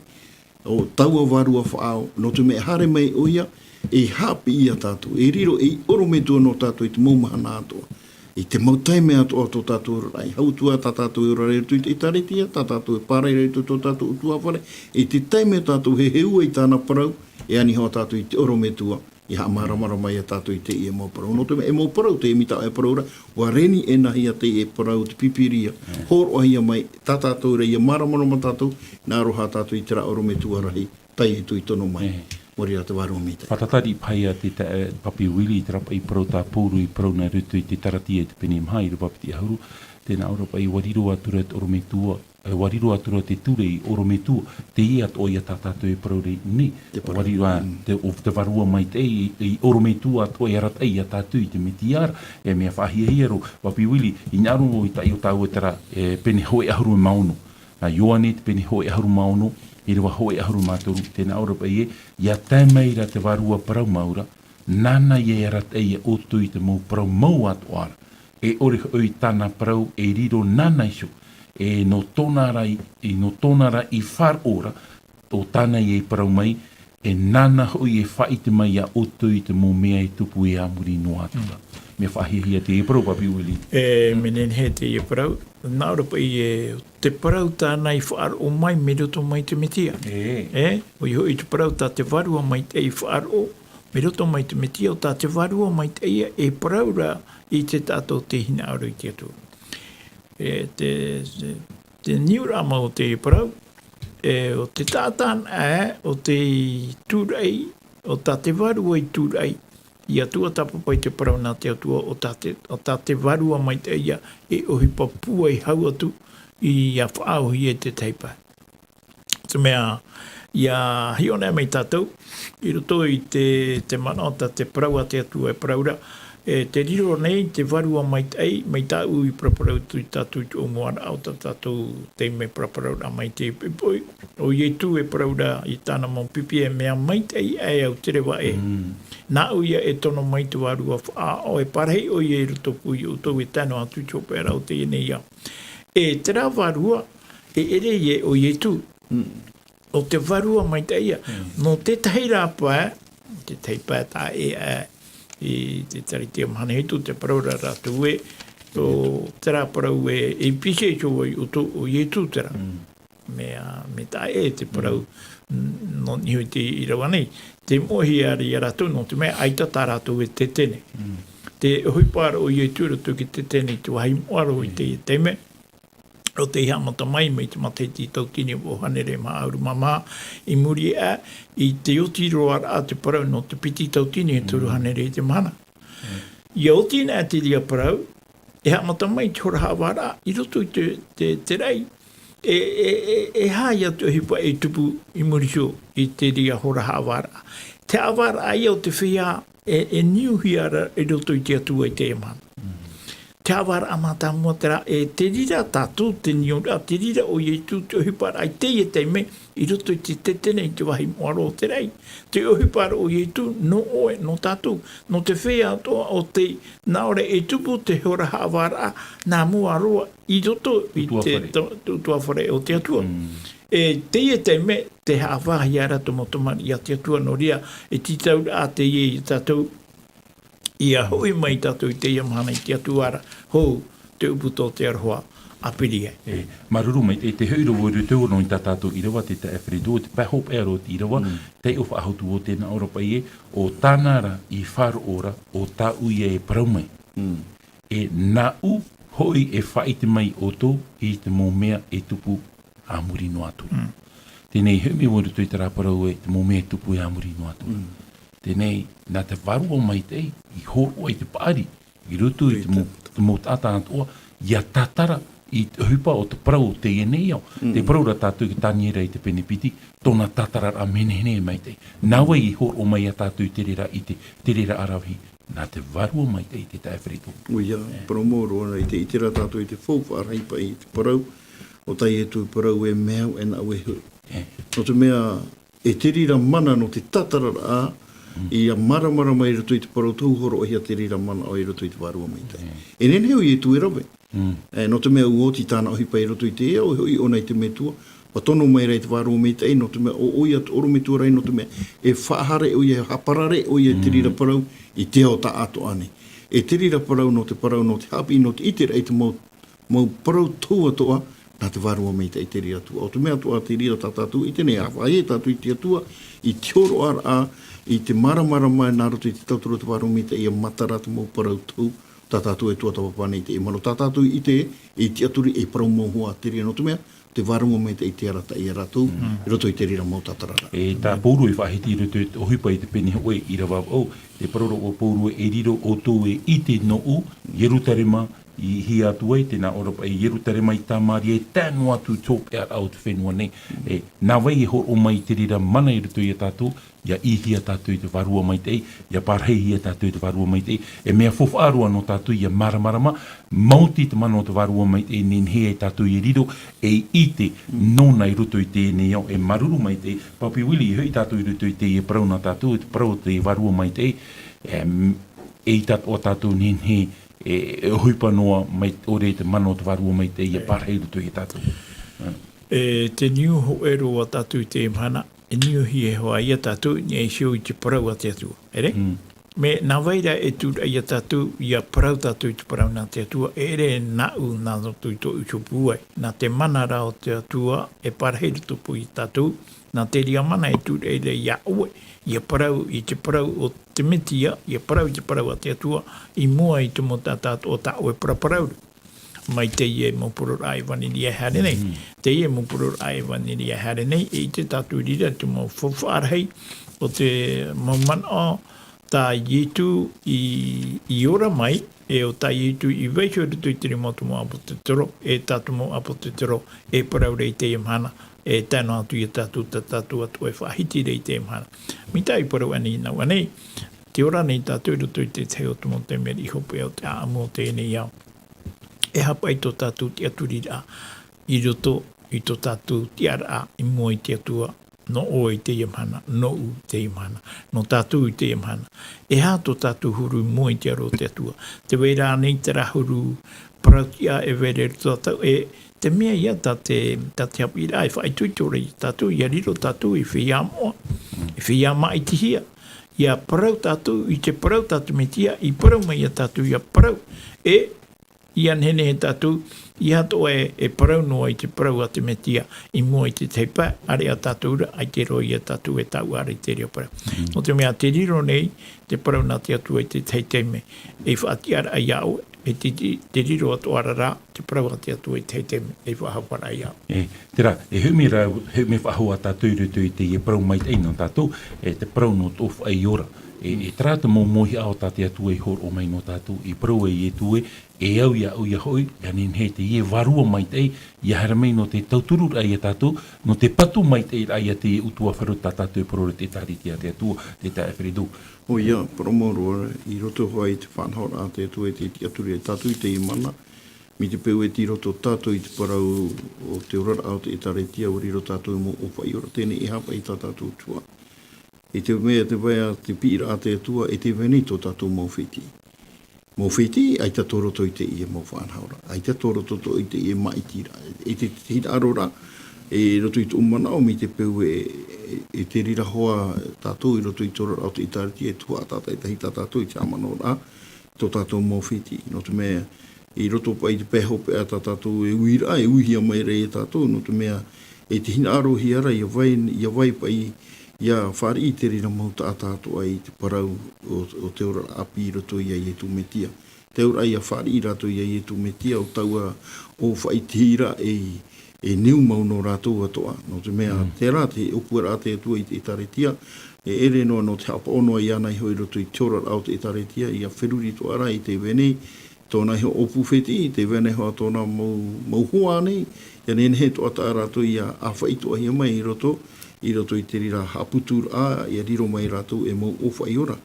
ʻO taua Vārua Faʻaao, nō te mea e haere mai ʻoia, e haʻapiʻi ia tātou, e riro ei ʻorometua nō tātou i te mau mahana atoʻa. I te mau taime atoʻa o tō tātou oraraʻa, e hau atu ā tā tātou e ora ra i roto i te ʻĒtārētia, tā tātou e pārahi ra i roto i tō tātou ʻutuāfare, i te taime tātou e heheu ai i tāna parau, e ani hoʻi tātou i te ʻorometua, e haʻamāramarama ia tātou i teie mau parau. Nō te mea, e mau parau, teie mea tā e parau ra, ʻua rēni ʻēnāhia teie parau te Pīpīria, hōroʻahia mai, tā tātou ra ʻia māramarama tātou, nā roa tātou i terā ʻorometua rahi, tā Ietu i tono mai. Nō reira te Vārua Maitaʻi. Fātata riʻi paha ia te taeaʻe Papi Willie i terā paʻi parau tā Pauro i parau nā roto i te Taratia i te pene maha, ʻīrava piti ʻahuru, tē nā ʻō ra paʻi, ʻua riro atura te ʻorometua, ʻUa riro atu ra te ture i ʻorometua, teie atoʻa ia tā tātou e parau ra nei. Te parau. ʻUa riro ā, mm, te, ʻo te Vārua Maitaʻi i, i ʻorometua atoʻa e arataʻi ia tātou i te Mesia ra, e mea faʻahiahia roa, ʻua pīhaʻi, hinaʻaro i te tahi o tāua terā, e pene hōʻē ʻahuru mā ono. Nā Ioane te pene hōʻē ʻahuru mā ono, ʻīrava hōʻē ʻahuru mā toru, tē nā ʻō ra paʻi ē, ʻia tae mai ra te Vārua parau mau ra, nāna ia e arataʻi ia ʻoutou i te mau parau mau atoʻa ra. E ʻore hoʻi tāna parau e riro nāna iho, e nō tōna ra i, i nō tōna ra i faʻaroʻo ra, ʻo tāna ia i parau mai, e nāna hoʻi e faʻaʻite mai ia ʻoutou i te mau mea e tupu i muri noa atu ra. Mm. Mea faʻahiahia teie parau, Papi Willie. E, mea nehenehe teie parau, nā ʻō ra paʻi ē, te parau tāna i faʻaroʻo mai, mai roto mai te Mesia. E. E, ʻoia hoʻi te parau tā te Vārua Maitaʻi i faʻaroʻo, mai roto mai te Mesia, ʻo tā te Vārua Maitaʻi ia e parau ra i te taʻata tei hinaʻaro i te Atua. E, te, te, te niuraʻa mau o te parau, e, ʻo te taʻata anaʻe, ʻo tei tūraʻi, ʻo tā te Vārua i tūraʻi, ʻia tuatāpapa i te parau nā te Atua, ʻo tā te, ʻo tā te Vārua Maitaʻi ia e ʻohipa pūai hau atu, ʻia faʻaauhia i te tahi pae. Te mea, ʻia hiʻo nei mai tātou, i roto i te, te manaʻo tā te parau a te Atua e parau ra, e, tē riro nei te Vārua Maitaʻi, mai tāʻu i paraparau atu ia tātou i te ʻōmuaraʻa o tā tātou taime paraparauraʻa mai te poʻipoʻi. ʻO Ietu e parau ra i tāna mau pipi ē, mea maitaʻi aʻe au te reva ē. Mm. Nāʻu ia e tono mai te Vārua faʻaʻao, e parahi ʻoia i roto pū ia ʻoutou, e tae noa atu i te hopeʻa o teie nei ao. E terā Vārua, e ʻere ia ʻo Ietu. Mm. ʻO te Vārua Maitaʻi ia. Mm. Nō te tahi ra pae, te tahi pae tā ʻē aʻe i te Taritia mahana hitu, te parau ra rātou ē, ʻo terā parau ē, e pīhaʻi iho vau ia ʻoutou, ʻo Ietu terā. Mm. Mea, mea tā ʻē te parau, mm, n-, nō niʻa i te ʻīrava nei. Tē moʻehia ra ia rātou, nō te mea ʻaita tā rātou e tetene. Mm. Te ʻohipa ra ʻo Ietu i roto i te tetene i te vāhi moʻa roa i teie taime. ʻO tei haʻamata mai, mai te matahiti tautini vaʻu hānere mā ʻahuru mā maha, i muri aʻe, i te oti roa ra te parau nō te piti tautini e toru hānere i te mahana. Mm. ʻIa oti na te reira parau, e haʻamata mai te hora haʻavāraʻa, i roto i te, te, te raʻi. E, e, e, e aha ia te ʻohipa e tupu i muri iho i te reira hora haʻavāraʻa. Te haʻavāraʻa ia ʻo te feiā e, e niuhia ra i roto i te Atua i teie mahana. Mm. Te haʻavāraʻa mātāmua terā, e te reira tātou, te niuraʻa, te reira ʻo Ietu, te ʻohipa ra i teie taime, i roto i te tetene i te vāhi moʻa roa o te raʻi. Te ʻohipa ra ʻo Ietu, nō ʻoe, nō tātou, nō te feiā atoʻa ʻo tei, nā ʻō ra e tupu te hora haʻavāraʻa, nā mua roa, i roto i te utuāfare. To-, te utuāfare o te Atua. Mm. E teie taime, tē haʻavāhia ra te mau tamariʻi a te Atua, nō reira, e tītauraʻa teie ia tātou, ʻia hoʻi mai tātou i teie mahana i te Atua ra, hou, te ʻūputa o te aroha, ʻāpiri ai. E, māuruuru maitaʻi, tē hoʻi ra vau i roto noa i tā tātou ʻīrava, te taeaʻe Frederick, te pae hopeʻa roa o te ʻīrava, mm, taiʻo faʻahou atu vau, tē nā ʻō ra paʻi ē, ʻo tāna ra i faʻaroʻo ra, ʻo tāʻu ia e parau mai. Mm. E nāʻu hoʻi e faʻaʻite mai ia ʻoutou i te mau mea e tupu a muri noa atu. Mm. Teie nei, e hoʻi mai vau i roto i terā parau ē, te mau mea e tupu a muri noa atu. Mm. Teie nei, nā te Vārua Maitaʻi i hōroʻa i te paʻari, i roto i te mau, te mau taʻata atoʻa, ʻia tātara i te ʻohipa o te parau o teie nei ao. Mm. Tē parau ra tātou i te Taniera i te pene piti, tōna tātararaʻa mea nehenehe maitaʻi. Nā vai i hōroʻa mai ia tātou i te reira, i te, te reira ʻaravihi, nā te Vārua Maitaʻi, te taeaʻe Frederick. ʻOia, e, parau mau roa, i te, i terā tātou i te faufaʻa rahi paʻi i te parau, ʻo tā Ietu e parau ē, mea au e nāʻu e hoʻi. E. Nō te mea, e te reira mana nō te tātararaʻa, mm, ʻia māramarama i roto i te parau tohu hōroʻahia te reira mana ʻoia i roto i te Vārua Maitaʻi. Mm. E nehenehe ʻo Ietu e rave. Mm. E, nō te mea ʻua oti tāna ʻohipa i roto i te ao, e hoʻi ʻōna i te metua, ʻua tono mai ra i te Vārua Maitaʻi, nō te mea ʻo, ʻoia te ʻorometua rahi, nō te mea e faʻahaere ʻoia, e haʻaparare ʻoia i te, mm, reira parau i te ao taʻatoʻa nei. E te reira parau nō te parau, nō te haʻapiʻi, nō te ʻiteraʻa i te mau, mau parau tohu atoʻa, nā te Vārua Maitaʻi te reira atoʻa. ʻO te mea atoʻa te reira tā tātou i ʻite nei, ʻa vāhi tātou i te Atua, i te hōroʻaraʻa, i te māramarama nā roto i te tauturu o te Vārua Maitaʻi, ʻia matara te mau parau tohu, tā tātou e tuatāpapa nei i teie mahana, tā tātou i ʻite, i tiʻaturi e parau mau hoʻi te reira, nō te mea, te Vārua Maitaʻi tei arataʻi ia rātou, mm, i roto i te reira mau tātararaʻa. E tā Pauro i faʻahiti i roto i te ʻohipa i te pene hōʻē ʻīrava vaʻu, tē parau ra ʻo Pauro ē, e riro ʻoutou e ʻite nōʻu, Ierutarema, i hia atu ai, tē nā ʻō ra paʻi Ierutarema i Tamaria, e tae noa atu i te hopeʻa o te fenua nei. E, nā vai e hōroʻa mai te reira mana i roto ia tātou, ʻia ʻī hia tātou i te Vārua Maitaʻi, ʻia parahi hia tātou i te Vārua Maitaʻi, e mea faufaʻa roa nō tātou ʻia māramarama, maoti te mana o te Vārua Maitaʻi, nehenehe ai tātou e riro, e ʻite nōna i roto i teie nei ao, e māuruuru maitaʻi, Papi Willie, e hoʻi tātou i roto i teie parau nā tātou, te parau o te Vārua Maitaʻi, e, e ʻite atoʻa tātou nehenehe, e, e ʻohipa noa mai, ʻore te mana o te Vārua Maitaʻi, ʻia parahi i roto ia tātou. E te niu hōʻē roa tātou i teie mahana, e niu hia hoʻi ia tātou, e hiʻo i te parau a te Atua. ʻEre? Mm. Mea nā vai ra e tūraʻi ia tātou, ʻia parau tātou i te parau nā te Atua, e ʻere nāʻu nā roto i tōʻu iho pūai. Nā te mana ra o te Atua, e parahi i roto pū ia tātou, nā te reira mana e tūraʻi ra ia ʻoe, ʻia parau i te parau o te Metia, ʻia parau i te parau a te Atua, i mua i te mau taʻata o tā ʻoe paraparauraʻa. Mai teie mau parau ʻevanelia e haere nei. Mm. Teie mau parau ʻevanelia e haere nei, e ʻite tātou i reira te mau faufaʻa rahi o te mau manaʻo tā Ietu i, i ora mai, e ʻo tā Ietu i vaiiho i roto i te rima o te mau ʻāpōsetolo, e tā te mau ʻāpōsetolo e parau ra i teie mahana, e tae noa atu ia tātou, tā tātou atoʻa e faʻahiti ra i teie mahana. Mai tā i parau ʻana i nā ʻō nei, tē ora nei tātou i roto i te tahi o te mau taime riʻi hopeʻa o te ʻāʻamu o teie nei ao. E aha paʻi tō tātou tiʻaturiraʻa i roto i tō tātou tiʻaraʻa i mua i te Atua, nō ʻoe i teie mahana, nōʻu i teie mahana, nō tātou i teie mahana. E aha tō tātou huru i mua i te aro o te Atua? Tē vai ra ānei terā huru parautiʻa e vai ra i roto tātou, e te mea ia tā te, tā te haʻapiʻiraʻa e faʻaitoito ra ia tātou, ʻia riro tātou i feiā moʻa, i feiā māʻitihia, ʻia parau tātou i te parau tā te Metia, i parau mai ia tātou ʻia parau, e ʻia nehenehe tātou, ʻeiaha atoʻa e, e parau noa i te parau a te Metia, i mua i te tahi pae, ʻāreʻa tātou ra, ʻaita roa ia tātou e taʻu ra i te reira parau. Mm. Nō te mea te riro nei, te parau nā te Atua i te tahi taime, e faʻatiʻaraʻa ia ʻoe, e te, te, te riro atoʻa ra rā, te parau a te Atua i te tahi taime, e faʻahaʻapaʻoraʻa ia ʻoe. E, terā, e hoʻi mai ra, hoʻi mai faʻahou ā tātou i roto i teie parau maitaʻi nō tātou, e te parau nō tō faʻaora. E, e terā te mau mōhiʻa o tā te Atua i hōroʻa mai nō tātou, i parau ai Ietu ē, e au ia ʻoe ia hoʻi, ʻia nehenehe teie Vārua Maitaʻi, ʻia haere mai nō te tautururaʻa ia tātou, nō te patu maitaʻiraʻa ia te ʻutuāfare tā tātou e parau ra te ʻĒkālesia a te Atua, te taeaʻe Alfredo. ʻOia, parau mau roa, i roto hoʻi i te faʻanahoraʻa a te Atua e tē tiʻaturi ai tātou i teie mahana, mai te peu e tei roto tātou i te parau o te oraraʻa o te ʻĒkālesia, ʻua riro tātou mau ʻōfaʻi ora, teie nei e haʻapaʻo i tā tātou tuhaʻa. I te mea tē vai ra te piʻiraʻa a te Atua, e tē vai nei tō tātou mau fētiʻi. Mau fētiʻi, ʻaita tō roto i teie mau faʻanahoraʻa, ʻaita tō roto atoʻa i teie māʻitiraʻa. E te, te hinaʻaro ra, e roto i tōʻu manaʻo mai te peu e, e, e te reira hoʻi tātou i roto i te oraraʻa o te ʻĒkālesia, e tuhaʻa tātaʻitahi tā tātou i te haʻamanaʻoraʻa, tō tātou mau fētiʻi. Nō te mea, i roto paʻi i te pae hopeʻa tā tātou e uiraʻa, e uihia mai ra ia tātou, nō te mea, e te hinaʻarohia ra, ʻia vai, ʻia vai paʻi, ʻia fāriʻi te reira mau taʻata atoʻa i te parau o, o te oraraʻa ʻāpī i roto ia Ietu Metia. Te auraʻa ʻia fāriʻi rātou ia Ietu Metia, ʻo taua ʻōfaʻitihiraʻa e, e niu mau nō rātou atoʻa. Nō te mea, Mm. terā te ʻōpuaraʻa a te Atua i te ʻĒkālesia, e ʻere noa nō te haʻapaʻo noa iāna iho i roto i te oraraʻa o te ʻĒkālesia, ʻia feruri atoʻa ra i te vai nei, tōna iho ʻōpū fētiʻi, te vai nei hoʻi tōna mau, mau hoa nei, ʻia nehenehe atoʻa tā rātou ʻia ʻāfaʻi atoʻahia mai i roto, i roto i te reira haʻaputuraʻa, ʻia riro mai rātou e mau ʻōfaʻi ora.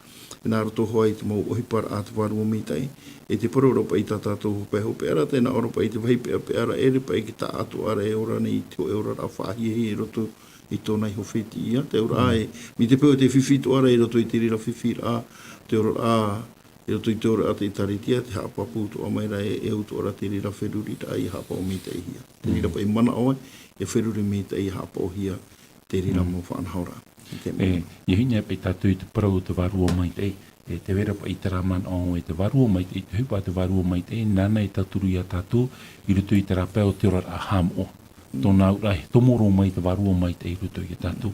Nā roto hoʻi i te mau ʻohiparaʻa a te Vārua Maitaʻi, e te parau ra paʻi tā tātou pae hopeʻa ra, tē nā ʻō ra paʻi te vāhi peʻapeʻa ra, ʻere paʻi e taʻa atoʻa ra e ora nei i te hōʻē oraraʻa faʻahiahia i roto i tōna iho fētiʻi ia, te auraʻa Mm. e, mai te peu e tē fifi atoʻa ra i roto i te reira fifiraʻa, te oraraʻa, i roto i te oraraʻa a te ʻĒkālesia, tē haʻapāpū atoʻa mai ra e, e au atoʻa ra te reira feruriraʻa ʻia haʻapaʻo maitaʻihia. Te reira Mm. paʻi manaʻo ē, e feruri maitaʻi ʻia haʻapaʻohia te reira Mm. mau faʻanahoraʻa. I te E, mea. ʻia hinaʻaro paʻi tātou i te parau o te Vārua Maitaʻi, e tē vai ra paʻi terā manaʻo e te Vārua Maitaʻi, te ʻohipa a te Vārua Maitaʻi, nāna e tauturu ia tātou, i roto i terā pae o te oraraʻa haʻamoʻa. Mm. Tōna auraʻa e tomo roa mai te Vārua Maitaʻi i roto ia tātou.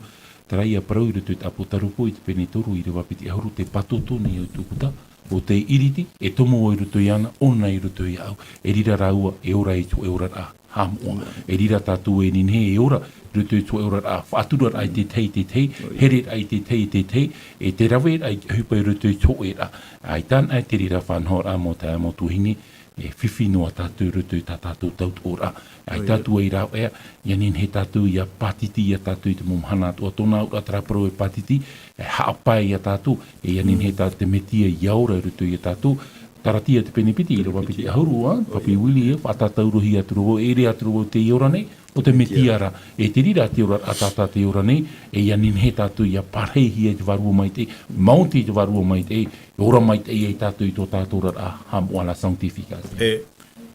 Terā ia parau i roto i te ʻĀpōtarupo i te pene toru, ʻīrava piti ʻahuru, tē pātōtō nei au i tōʻu puta, ʻo tē ʻiriti, e tomo i roto iāna, ʻōna i roto iāʻu, e reira rāua, e ora i te hōʻē oraraʻa haʻamoʻa. Mm. E reira tātou e nehenehe e ora, i roto i te hōʻē oraraʻa, faʻaturaraʻa i te tahi, i te tahi, ʻOia. hereraʻa i te tahi, i te tahi, e te raveraʻa i te ʻohipa i roto i te hōʻēraʻa. ʻAita anaʻe te reira faʻanahoraʻa mau taeaʻe, mau tuahine, E fifi noa tātou i roto i tā tātou tautoʻoraʻa. ʻAita tātou e rāveʻa, ʻia nehenehe tātou ʻia pātiti ia tātou i te mau mahana atoʻa. Tōna auraʻa terā parau e pātiti, e haʻapae ia tātou, e ʻia nehenehe tā te Metia ʻia ora i roto ia tātou. Taratia te pene piti, ʻīrava piti ʻahuru, ā, Papi Willie, e faʻatātaurohia atu ra vau, e ʻere atu ra vau tei ora nei, ʻo te Metia ra. E te reira te ora, ā, tā tātou tei ora nei, e ʻia nehenehe tātou ʻia pārahihia i te Vārua Maitaʻi, maoti i te Vārua Maitaʻi, e ora maitaʻi ai tātou i tō tātou oraraʻa, haʻamoʻa, la sanctification. E,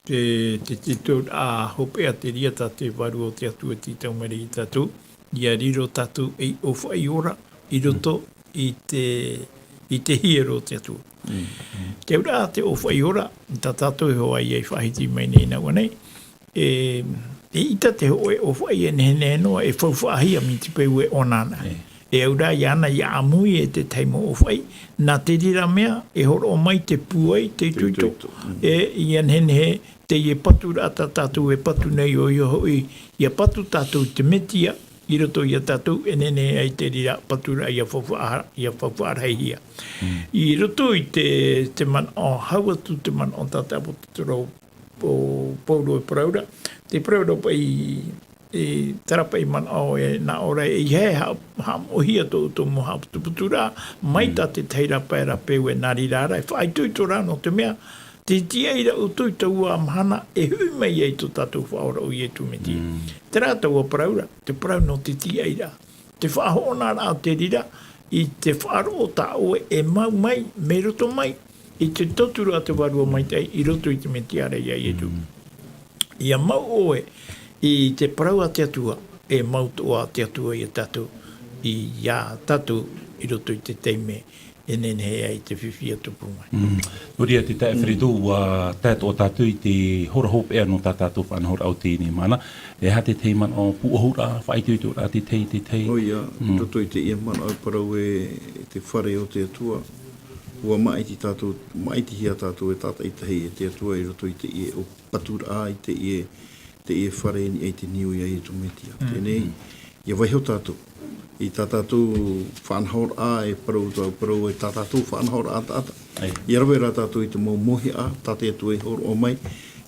te, te, te ora hopeʻa te reira tā te Vārua o te Atua e tītau mai ra ia tātou, ʻia riro tātou ei ʻōfaʻi ora, i roto i te, i te hiero o te Atua. Te auraʻa te ʻōfaʻi ora, tā tātou e hoʻi ai faʻahiti mai nei nā ʻō nei, e, eʻita te hōʻē ʻōfaʻi e nehenehe noa e faufaʻahia mai te peu e ʻōna ana. E auraʻa ʻia ana ʻia ʻāmui e te tahi mau ʻōfaʻi, nā te reira mea, e hōroʻa mai te pūai, te itoito. E, ʻia nehenehe, teie paturaʻa tā tātou e patu nei ʻoia hoʻi, ʻia patu tātou i te Metia, i roto ia tātou, e nehenehe ai te reira paturaʻa ʻia faufaʻa-, ʻia faufaʻarahihia. I roto i te, te manaʻo, hau atu te manaʻo tā te ʻāpōsetolo o Paulo e parau ra, te parau ra paʻi, e, terā paʻi manaʻo e nā ʻō ra, e ʻeiaha e ha-, haʻamoʻehia tō, tō mau haʻaputuputuraʻa, mai tā te tahi ra pae ra peu e nā reira ra, e faʻaitoito ra nō te mea, te tiaʻi ra ʻoutou i taua mahana, e hui mai ai tō tātou Faʻaora ʻo Iesu Mesia. Terā taua parau ra, te parau nō te tiaʻi ra. Te faʻahoʻonaraʻa o te reira, i te faʻaroʻo tā ʻoe e mau mai, mai roto mai, i te tauturu a te Vārua Maitaʻi, i roto i te Mesia ra ia Iesu. ʻIa mau ʻoe, i te parau a te Atua, e mau atoʻa te Atua ia tātou, ia tātou, i roto i te taime, e nehenehe ai te fifi ʻia tupu mai. Nō reira te taeaʻe Feredo, ʻua tae atoʻa tātou i te hora hopeʻa nō tā tātou faʻanahoraʻa o teie mahana. E aha te tahi manaʻo pūʻohuraʻa, faʻaitoitoraʻa, te tahi, te tahi. ʻOia, i roto i teie manaʻo e parau e te fare o te Atua, ʻua maʻiti tātou, maʻitihia tātou e tātaʻitahi e te Atua i roto i teie ʻō paturaʻa, i teie, teie fare i niʻa i te niu ia Iesu Mesia. Teie nei, ʻia vaiiho tātou i tā tātou faʻanahoraʻa, e parau, tau parau, e tā tātou faʻanahoraʻa taʻata. ʻIa rave rā tātou i te mau mauhaʻa, tā te Atua e hōroʻa mai,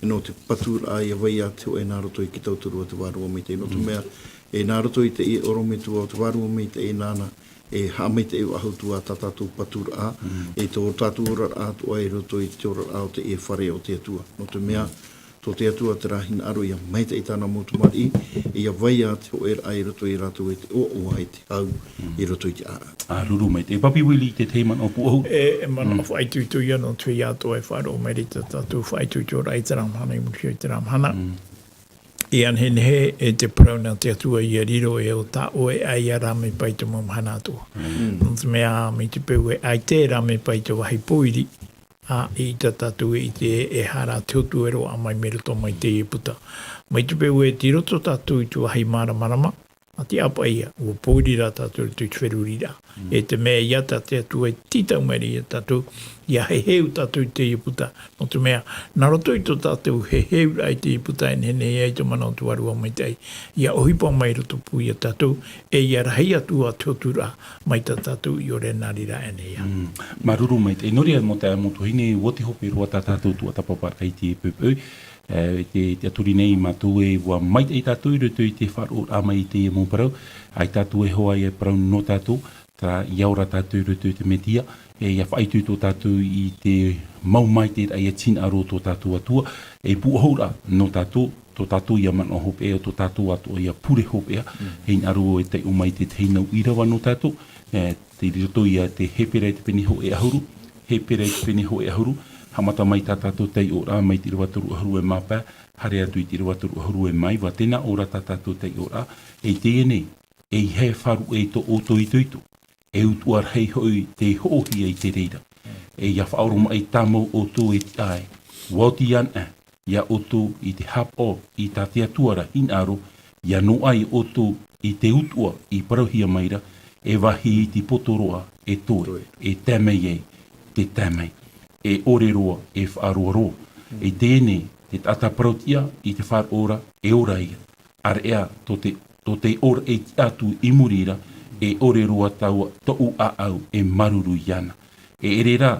e nō te paturaʻa ʻia vai ā te hōʻē nā roto i te tauturu a te Vārua Maitaʻi. Nō te mea, e nā roto i teie ʻorometua o te Vārua Maitaʻi nāna, e haʻamaitaʻi faʻahou ā tā tātou paturaʻa, e tō tātou oraraʻa atoʻa i roto i te oraraʻa o teie fare o te Atua. Nō te mea, tō te Atua terā hinaʻaro ʻia maitaʻi tāna mau tamariʻi, ʻia vai ā te hōʻēraʻa i roto ia rātou e te ʻoaʻoa, e te hau, i roto i te ʻāʻau. ʻĀ, ruru maitaʻi. Papi Willie, te tahi manaʻo pūʻohu? E, e manaʻo faʻaitoito ia nō te feiā atoʻa e faʻaroʻo mai ra i tā tātou faʻaitoitoraʻa i terā mahana, i muri iho i terā mahana. ʻIa nehenehe, e te parau nā te Atua ʻia riro e ʻo tā ʻoe ʻāiʻa rā mai paʻi te mau mahana atoʻa. Nō te mea, mai te peu e ʻaita rā mai paʻi te vāhi pōiri, ā, eʻita tātou e ʻite e aha rā te hotu e roaʻa mai mai roto mai teie puta. Mai te peu e tei roto tātou i te vāhi māramarama, a te ʻāpaʻi ïa, ʻua pōiri rā tātou i te feruriraʻa. E te mea ïa tā te Atua e tītau mai ra ia tātou, ʻia heheu tātou i teie puta. Nō te mea, nā roto i tō tātou heheuraʻa i teie puta e nehenehe ai te mana o te Vārua Maitaʻi, ʻia ʻohipa mai i rotopū ia tātou, e ʻia rahi atu ā te hoturaʻa, mai tā tātou i ʻore nā reira aʻenei ā. Māuruuru maitaʻi. Nō reira, mau taeaʻe, mau tuahine, ʻua oti hope roa tā tātou tuatāpaparaʻa i teie poʻipoʻi. E, te, te tiʻaturi nei mātou ē, ʻua maitaʻi tātou i roto i te faʻaroʻoraʻa mai i teie mau parau. ʻAita tātou e hoʻi e parau nō tātou, terā, ʻia ora tātou i roto i te Mesia, e ʻia faʻaitoito tātou i te mau maitaʻiraʻa ʻia tī hinaʻaro tō tātou Atua, e pūʻohuraʻa nō tātou, tō tātou ïa manaʻo hopeʻa, tō tātou atoʻa ïa pure hopeʻa, e hinaʻaro e taiʻo mai te tahi nau ʻīrava nō tātou, e, tei roto ïa te Hepera i te pene hōʻē ʻahuru, Hepera i te pene hōʻē ʻahuru, haʻamata mai tā tātou taiʻoraʻa mai te ʻīrava toru ʻahuru e mā pae, haere atu i te ʻīrava toru ʻahuru e mā iva, tē nā ʻō ra tā tātou taiʻoraʻa, e teie nei, ʻeiaha e faʻaruʻe i tō ʻoutou itoito, e utuʻa rahi hoʻi tei hoʻohia i te reira. E ʻia faʻaoromaʻi tāmau ʻoutou e tiʻa ē, ʻua oti anaʻe, ia ʻoutou i te haʻapaʻo i tā te Atua ra hinaʻaro, ʻia noaʻa ʻoutou i te utuʻa i parauhia mai ra, e vāhi iti poto roa e toe, e tae mai ai te tae mai, e ʻore roa, e faʻaroaroa. E teie nei, te taʻata parau-tiʻa i te faʻaroʻo ra, e ora ïa. ʻĀreʻa tō te, tō te ora e tiʻa atu i muri ra, e ʻore roa taua, tōʻu ʻāʻau e māuruuru iāna. E ʻere rā,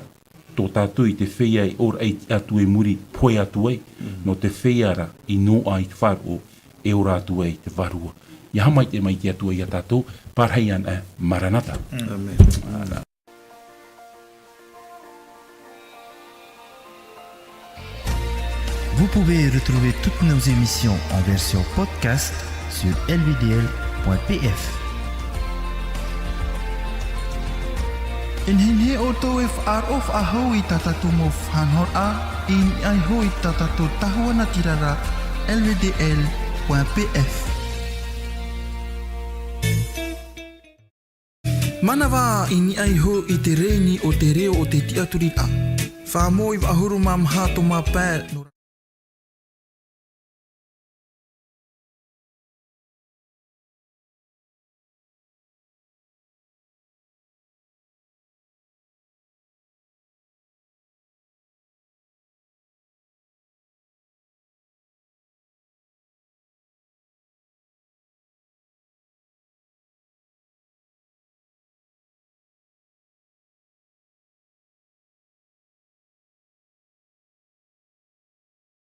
tō tātou i te feiā i ora ai te Atua i muri, pohe atu ai, nō te feiā ra i noaʻa i te faʻaroʻo, e ora atu ai te Vārua. Ia haʻamaitaʻi mai te Atua ia tātou, pārahi ana, Maranata. Amen. Vous pouvez retrouver toutes nos émissions en version podcast sur L V D L point P F. E nehenehe ʻoutou e faʻaroʻo faʻahou i tā tātou mau faʻanahoraʻa, i niʻa iho i tā tātou tahua natirara, L V D L point P F. Manava i niʻa iho i te rēni o te reo o te tiʻaturiraʻa. Fā mau iva ʻahuru mā maha tō mā pae nō